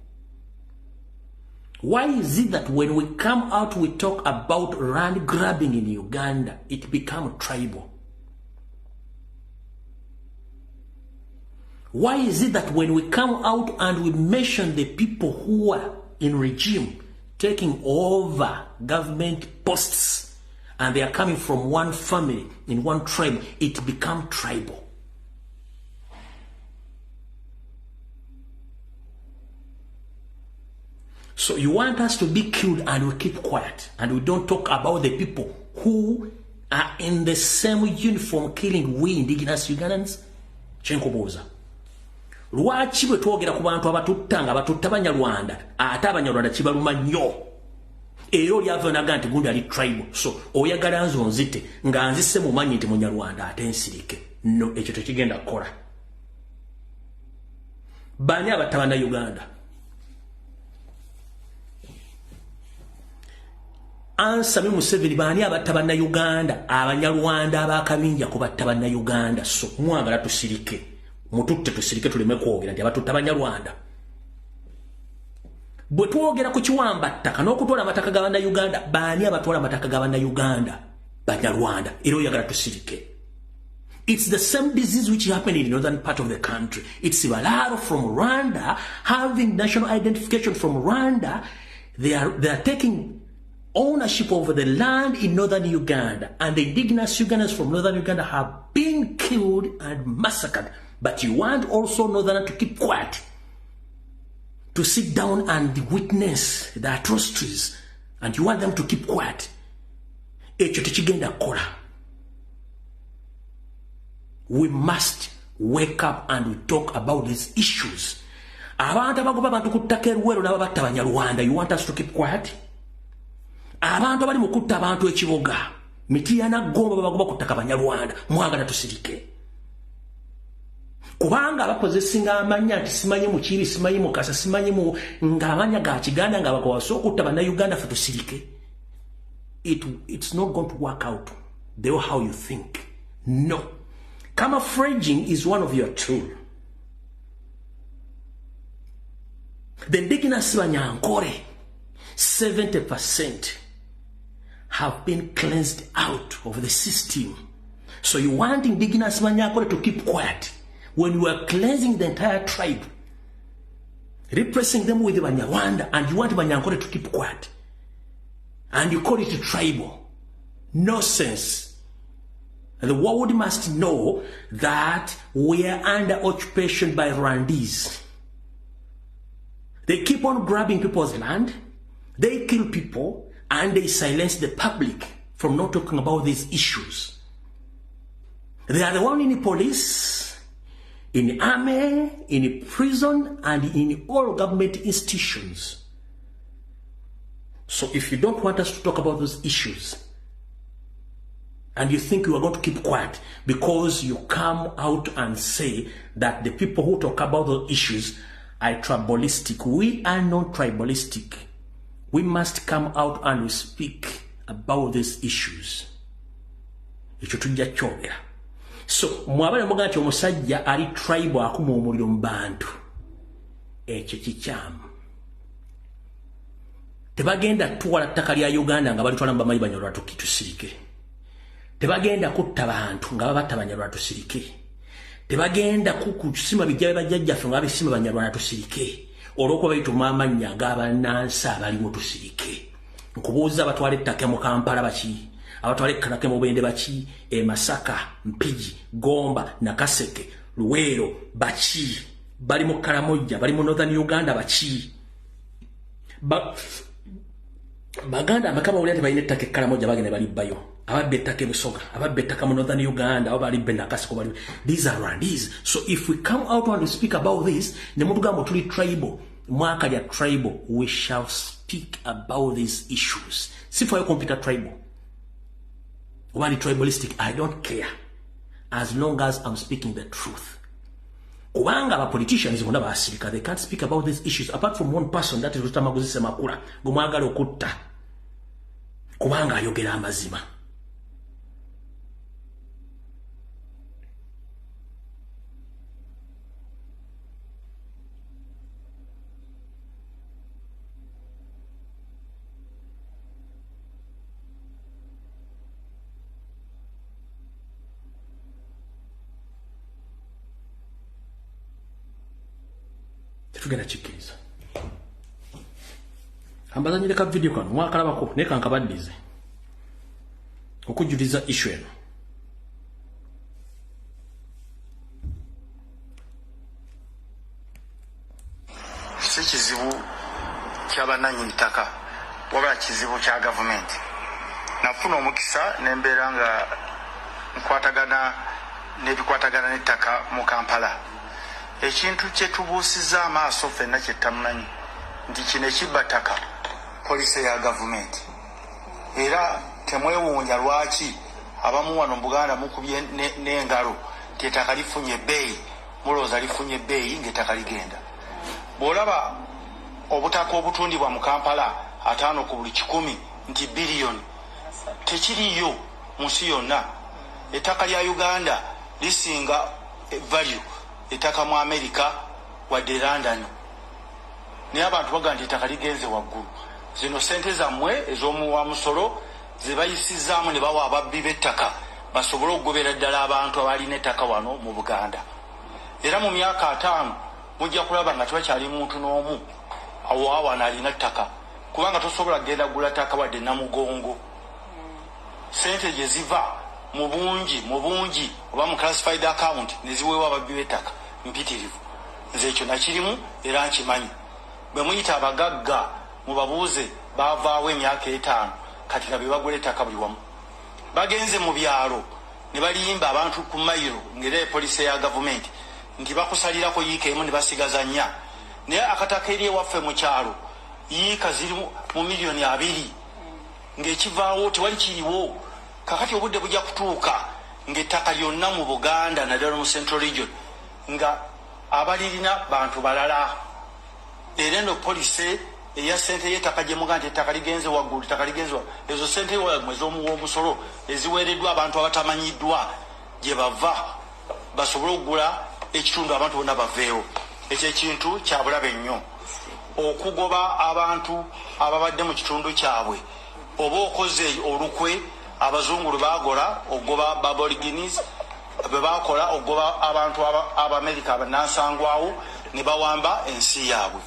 Why is it that when we come out, we talk about land grabbing in Uganda, it becomes tribal? Why is it that when we come out and we mention the people who are in regime taking over government posts and they are coming from one family in one tribe, it becomes tribal? So you want us to be killed and we keep quiet and we don't talk about the people who are in the same uniform killing we indigenous Ugandans? Kyenkubuuza. Lwaki bwe twogera ku bantu abatutta nga batutta Banyarwanda ate Abanyarwanda kibaluma nnyo? Era oli ava naga nti gundi ali tribal. So oyagala nze onzite nga nzise mumanyi nti Munyarwanda ate nsirike. No, ekyo tekigenda kukola. Baani abatta Bannayuganda? Answer me Museveni, baani abatta Bannayuganda? Abanyarwanda abakabinja ku batta Bannayuganda. So mwagala tusirike. Mututte tusirike tuleme kwogera nti abatutta Banyarwanda. Bwe twogera ku kiwamba ttaka n'okutwala amataka ga Bannayuganda, baani abatwala amataka ga Bannayuganda? Banyarwanda. Era oyagala tusirike. It's the same disease which happened in the northern part of the country. It's Balaro from Rwanda having national identification from Rwanda. They are taking ownership over the land in northern Uganda, and the indigenous Ugandans from northern Uganda have been killed and massacred. But you want also northern to keep quiet, to sit down and witness the atrocities, and you want them to keep quiet. Ekyo tekigenda kukola. We must wake up and we talk about these issues. Abantu abagoba abantu ku ttaka e Luweero n'ababatta Banyarwanda, you want us to keep quiet? Abantu abali mu kutta abantu ekiboga, Mityana, Gomba, babagoba ku ttaka Banyarwanda, mwagala tusirike? Kubanga abakozesinga amanya nti simanyi Mukiri, simanyi Mukasa, simanyi mu ng'amanya ga Kiganda nga bakwasa okutta Bannayuganda, ffe tusirike? It's not going to work out the way how you think. No. Camouflaging is one of your tools. The indigenous Banyankore, 70% have been cleansed out of the system. So you want indigenous Banyankore to keep quiet when you are cleansing the entire tribe, repressing them with the Banyarwanda, and you want Banyankore to keep quiet. And you call it tribal. Nonsense. The world must know that we are under occupation by Rwandese. They keep on grabbing people's land, they kill people, and they silence the public from not talking about these issues. They are the one in the police, in the army, in the prison, and in all government institutions. So if you don't want us to talk about those issues, and you think you are going to keep quiet because you come out and say that the people who talk about those issues are tribalistic. We are not tribalistic. We must come out and speak about these issues. Ekyo tujja kyogera. So, mwabale muga nti omusajja ali tribal akuma omuliro mu bantu. Ekyo kikyamu. Tebagenda kutwala ttaka lya Uganda nga balitwala mu bamanyi Banyarwanda tusirike. Tebagenda kutta bantu nga babatta Banyarwanda tusirike. Tebagenda kusima bijja bajjajjaffe nga babisima Banyarwanda tusirike. Olw'okuba bayituma amannya ag'abannansi abaliwo tusirike. Nkubuuza abatwala ettaka mu Kampala baki, abatwala ettaka mu Bubende baki, e Masaka, Mpigi, Gomba, Nakaseke, Luweero baki, bali mu Karamoja, bali mu Northern Uganda baki. Baganda amaka bawulira tebalina ettaka e Karamoja bagenda balibbayo. Ababba ettaka e Busoga, ababba ettaka mu Northern Uganda, abo balibba e Nakaseke bali. These are Rwandese. So if we come out and speak about this, ne mutugamba tuli tribal, mwaka lya tribal, we shall speak about these issues. Sifayo computer tribal. Oba ni tribalistic, I don't care. As long as I'm speaking the truth. Kubanga aba politicians bonna basirika, they can't speak about these issues apart from one person, that is Lutamaguzi Ssemakula, gwe mwagala okutta. Kubanga ayogera amazima. Tugenda kikkiriza. Ambazanyire ka video kano mwakalabako naye kankabaddize okujjuliza issue eno. Si kizibu ky'abannannyini ttaka wabula kizibu kya gavumenti. Nafuna omukisa nembeera nga nkwatagana n'ebikwatagana n'ettaka mu Kampala. Ekintu kye tubuusizza amaaso ffenna kye tutamanyi nti kino ekibba ttaka poliisi ya gavumenti. Era temwewuunya lwaki abamu wano mu Buganda mukubye n'engalo nti ettaka lifunye ebbeeyi, mulowooza lifunye ebbeeyi ng'ettaka ligenda. Bw'olaba obutaka obutundibwa mu Kampala 5 ku buli 100 nti biliyoni, tekiriyo mu nsi yonna. Ettaka lya Uganda lisinga value ettaka mu Amerika wadde London. Naye abantu bagamba nti ettaka ligenze waggulu. Zino ssente zammwe ez'omuwa musolo ze bayisizaamu ne bawa ababbi b'ettaka basobole okugobera ddala abantu abalina ettaka wano mu Buganda. Era mu myaka 5 mujja kulaba nga tewakyali muntu n'omu awo awano alina ttaka, kubanga tosobola kugenda gula ttaka wadde Namugongo. Ssente gye ziva mu bungi oba mu classified account ne ziweebwa ababbi b'ettaka mpitirivu. Nze ekyo nakirimu era nkimanyi. Bwe muyita abagagga mubabuuze baavaawo emyaka 5 kati nga be bagula ettaka buli wamu. Bagenze mu byalo ne baliyimba abantu ku mayiro ng'era poliisi ya gavumenti nti bakusalirako yiika emu ne basigaza 4. Naye akataka eri ewaffe mu kyalo yiika ziri mu miliyoni 2 ng'ekivaawo tewali kiriwo. Kakati obudde bujja kutuuka ng'ettaka lyonna mu Buganda naddala mu Central Region nga abalirina bantu balala. Era eno poliisi eya ssente y'ettaka gye mugamba nti ettaka ligenze waggulu, ettaka ligenze waggulu, ezo ssente wammwe ez'omuwa omusolo eziweereddwa abantu abatamanyiddwa gye bava. basobole okugula ekitundu, abantu bonna baveewo. Ekyo ekintu kyabulabe nnyo, okugoba abantu ababadde mu kitundu kyabwe. Oba okoze olukwe abazungu lwe bagola okugoba ba Aborigines, bwe bakola okugoba abantu Abamerika abanansangwawo ne bawamba ensi yaabwe.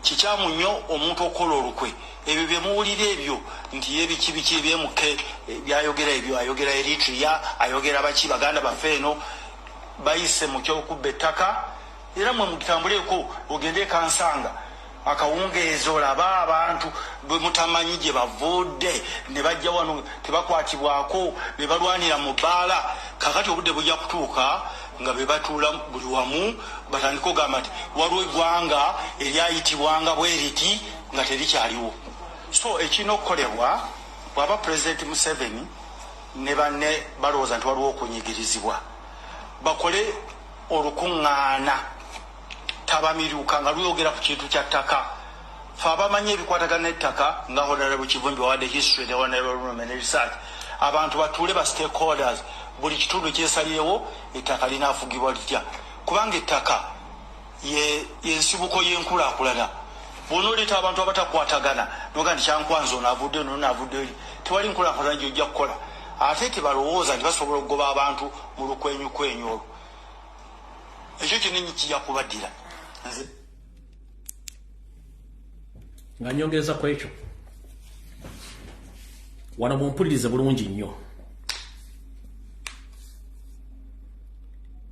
Kikyamu nnyo omuntu okukola olukwe. Ebyo byemuwulira ebyo nti ye biki biki ebyemuke byayogera ebyo, ayogera Eritrea, ayogera baki, baganda baffe eno bayise mu kyokubba ettaka. Era mwe mutambuleeko ogende ekansanga akawungeezi, olaba abantu bwe mutamanyi gye bavudde ne bajja wano, tebakwatibwako, be balwanira mu bbaala. Kakati obudde bujja kutuuka nga be batuula buli wamu batandika ogamba nti waliwo eggwanga eryayitibwanga bwe riti nga terikyaliwo. So ekirina okukolebwa, bw'aba Pulezidenti Museveni ne banne balowooza nti waliwo okunyigirizibwa, bakole olukuŋŋaana tabamiruka nga luyogera ku kintu kya ttaka. Fe abamanyi ebikwatagana n'ettaka nga Honorable Kivumbi wawadde history ne Honorable research, abantu batuule, ba stakeholders, buli kitundu kyesalirewo ettaka linaafugibwa litya, kubanga ettaka yensibuko y'enkulaakulana. Bw'onooleeta abantu abatakwatagana noga nti Kyankwanzi ono avudde ono naavudde eri, tewali nkulaakulana gyojja kukola. Ate tebalowooza nti basobola okugoba abantu mu lukwenyukwenyu olwo, ekyo kinenyi kijja kubaddira. Nze nga nyongereza ku ekyo wano, mumpulirize bulungi nnyo.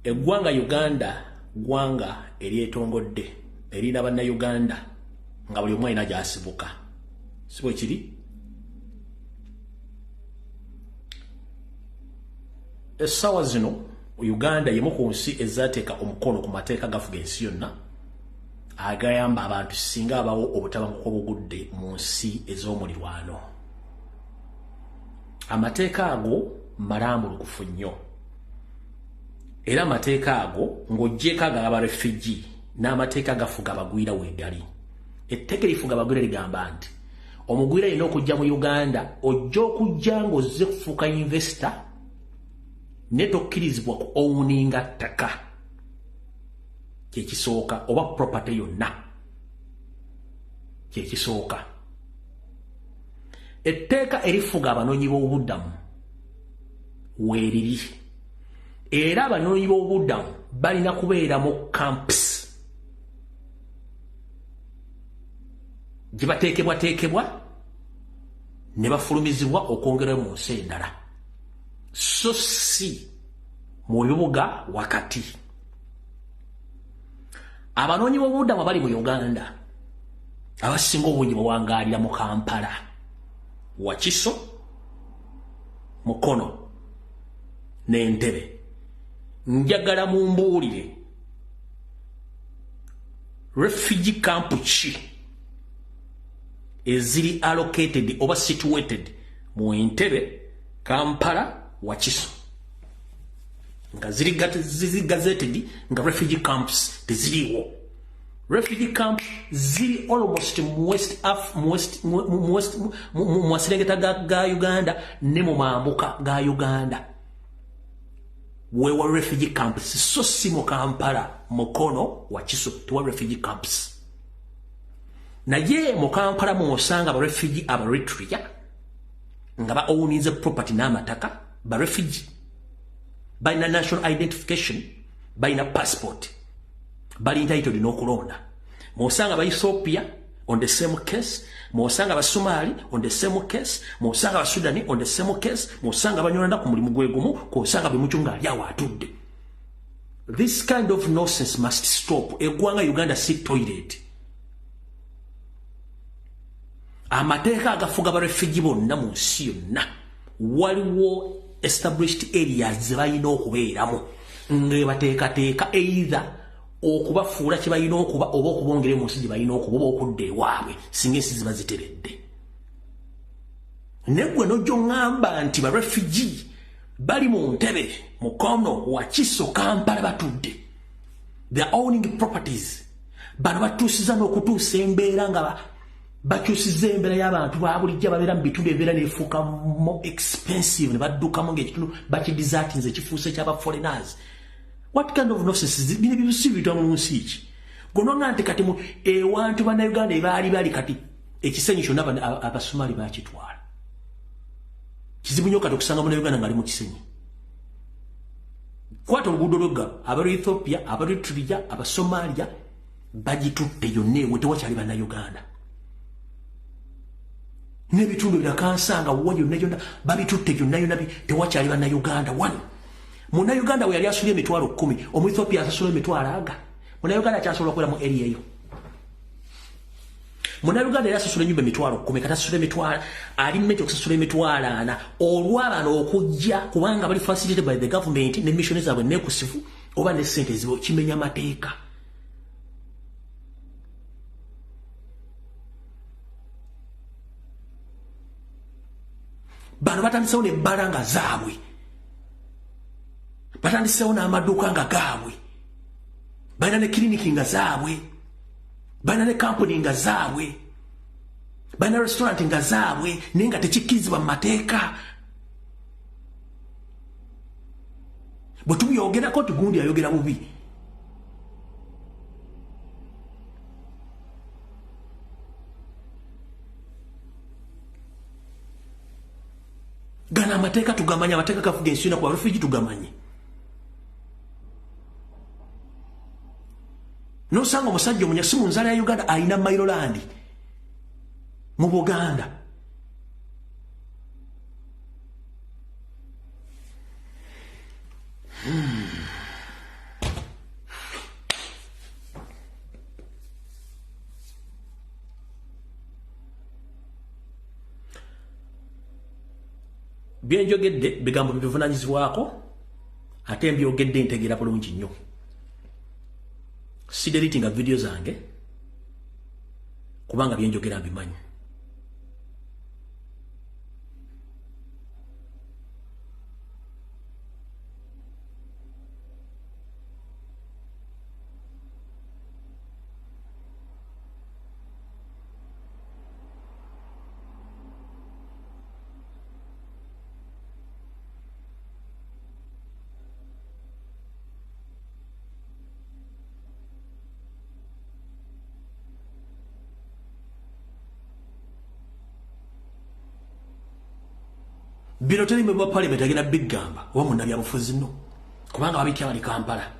Eggwanga Uganda ggwanga eryetongodde, erina Bannayuganda nga buli omu alina gy'asibuka, si bwe kiri? Essaawa zino Uganda yemu ku nsi ezaateeka omukono ku mateeka gafuga ensi yonna agayamba abantu singa abawo obutabanguko obugudde mu nsi ez'omulirwano. Amateeka ago malambulukufu nnyo, era amateeka ago ng'oggyeko agaba refugee n'amateeka gafuga abagwira weegali. Etteeka erifuga abagwira ligamba nti omugwira yina okujja mu Uganda, ojja okujja ng'ozze kufuuka investor, ne tokkirizibwa ku owninga ttaka, kyekisooka, oba property yonna, kyekisooka. Etteeka erifuga abanoonyi b'obubuddamu weeriri, era abanoonyi b'obubuddamu balina kubeera mu camps gye bateekebwateekebwa ne bafulumizibwa okwongerayo mu nsi endala, so si mu bibuga wakati. Abanoonyi b'obubuddamu abali mu Uganda abasinga obungi bawangaalira mu Kampala, Wakiso, Mukono n'Entebe. Njagala mumbuulire refugee camp ki eziri allocated oba situated mu Entebbe, Kampala, Wakiso nga ziri gazetted nga refugee camps? Teziriiwo. Refugee camp ziri almost mu West Af mu West mu West mu maserengeta ga Uganda ne mu mambuka ga Uganda wewa refugee camps, so si mu Kampala, Mukono, Wakiso tewa refugee camps. Naye mu Kampala mwosanga ba refugee aba Eritrea nga ba owninze property n'amataka. Ba refugee balina national identification, balina passport, bali entitled n'okulonda. Mwosanga ba Ethiopia on the same case, mwosanga ba Somali on the same case, mwosanga ba Sudani on the same case, mwosanga Abanyarwanda ku mulimu gwe gumu, kwosanga bemucu nga ali awo atudde. This kind of nonsense must stop. Eggwanga Uganda si toilet. Amateeka agafuga ba refugee bonna mu nsi yonna, waliwo established areas ze balina okubeeramu nga bateekateeka either okubafuula kye balina okuba oba okubongera mu nsi gye balina okuba oba okudda ewaabwe singa ensi ziba ziteredde. Naye gwe nojja oŋŋamba nti ba refugee bali mu Ntebe, Mukono, Wakiso, Kampala batudde, they are owning properties. Bano batuusiza n'okutuusa embeera nga bakyusiza embeera y'abantu ba bulijjo ababeera mu bitundu, ebibeera neefuuka more expensive ne baddukamu ng'ekitundu bakidesertinze, ekifuuse kyaba foreigners. What kind of nonsense is bino bibisibitwa mu nsi ki? Gononga nti kati mu ewantu bannayuganda ebaali bali kati ekisenyi kyonna Abasomali bakitwala. Kizibu nnyo kati okusanga munnayuganda ng'ali mu kisenyi. Kwata oluguudo lw'eggalo, abali Ethiopia, abali Eritrea, Abasomalia bagitutte yonna ewe tewakyali bannayuganda. N'ebitundu birakansanga wa yonna yonna babitutte yonna yonna tewakyali bannayuganda. Wano munnayuganda we yali asula emitwalo 10, omu Ethiopia asasula emitwalo aga. Munnayuganda akyasobola okubeera mu area eyo. Munnayuganda yali asasula ennyumba emitwalo 10, kati asasula emitwalo ali mmeti okusasula emitwalo 40 olw'abano okujja kubanga bali facilitated by the government ne mission zaabwe neekusifu oba ne ssente ezibo kimenya amateeka. Bano batandisewo n'ebbala nga zaabwe, batandisewo n'amaduuka nga gaabwe, balina ne kiriniki nga zaabwe, balina ne kampuni nga zaabwe, balina restaurant nga zaabwe, naye nga tekikkirizibwa mu mateeka. Bwe tubyogerako nti gundi ayogera bubi. Gana amateeka tugamanye, amateeka gafuga ensi yonna ku barefugee tugamanye. Nosanga omusajja omunyasi mu nzala ya Uganda alina Maryland mu Buganda. Byenjogedde bigambo bivunaanyizibwako ate mbyogedde ntegeera bulungi nnyo. Sidelitinga video zange kubanga byenjogera mbimanyi. Bino teri member wa parliament agenda bigamba oba munnabyabufuzi nno kubanga babitya bali Kampala.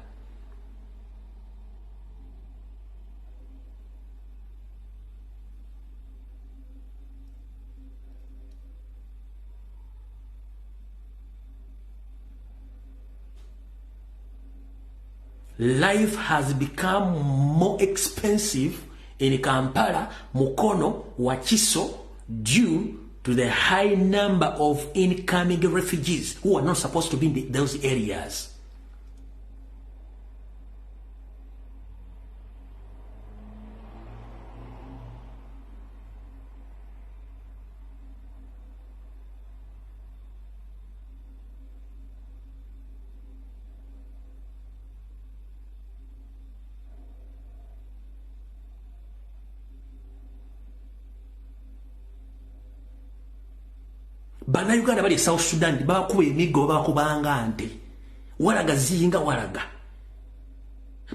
Life has become more expensive in Kampala, Mukono, Wakiso due to the high number of incoming refugees who are not supposed to be in those areas. Bannayuganda bali e South Sudan babakuba emiggo, babakubanga nte, walaga ziyinga walaga.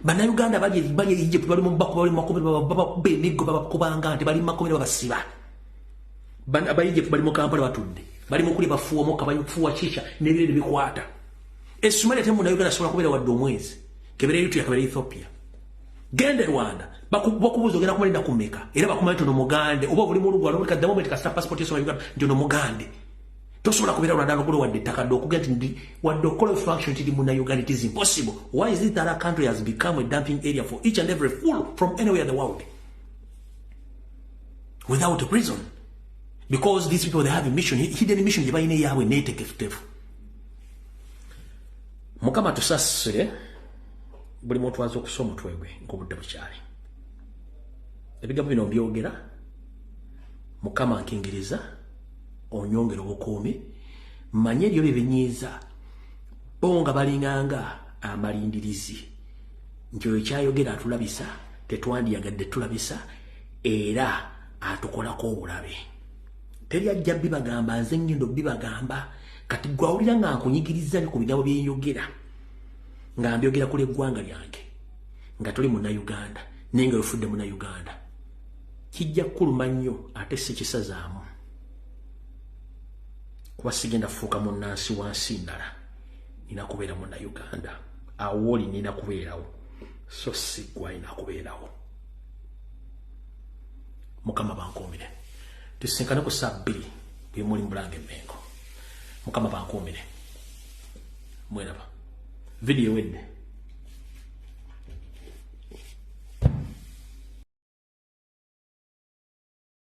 Bannayuganda bali e Egypt bali mu bakuba emiggo, babakubanga nte, bali mu makomera babasiba. Aba Egypt bali mu Kampala batudde, bali mu kulya bafuuwa mukka, bafuuwa chicha n'ebirere bikwata. E Somalia temu Munnayuganda asobola kubeera wadde omwezi, kebera Eritrea, kebera Ethiopia. Genda e Rwanda bakubuuza ogenda kumala ennaku mmeka, era bakumanya nti ono mugande oba oli mu Rwanda oleka the moment kasita passport yesoma Uganda nti ono mugande. Tosobola kubeera Rwanda n'ogula wadde ettaka dde okugenda nti wadde okukola function nti munnayuganda. It is impossible. Why is it that our country has become a dumping area for each and every fool from anywhere in the world without a prison? Because these people, they have a mission, hidden mission gye balina eyaabwe neetegefutefu. Mukama tusasire buli muntu aza okusa omutwe gwe ng'obudde bukyali. Ebigambo bino mbyogera, Mukama nkingiriza onyongera obukuumi, manye ebyo bye binyiiza bo nga balinganga amalindirizi nti oyo kyayogera atulabisa, tetwandiyagadde tulabisa, era atukolako obulabe. Teri ajja bibagamba, nze ngendo bibagamba. Kati gwawulira nga nkunyigiriza ku bigambo bye njogera, Nga mbyogera kuli eggwanga lyange, nga toli Munnayuganda, naye nga wefudde Munnayuganda, kijja kukuluma nnyo, ate si kisazaamu, kuba sigenda fuuka munnansi wansi ndala. Nina kubeera Munnayuganda. Awo oli nina kubeerawo, so si gwe alina kubeerawo. Mukama bankuumire. Tusinkane ku saa 2 bwe muli Mulange Emmengo. Mukama bankuumire. Mweraba vidiyo ewedde.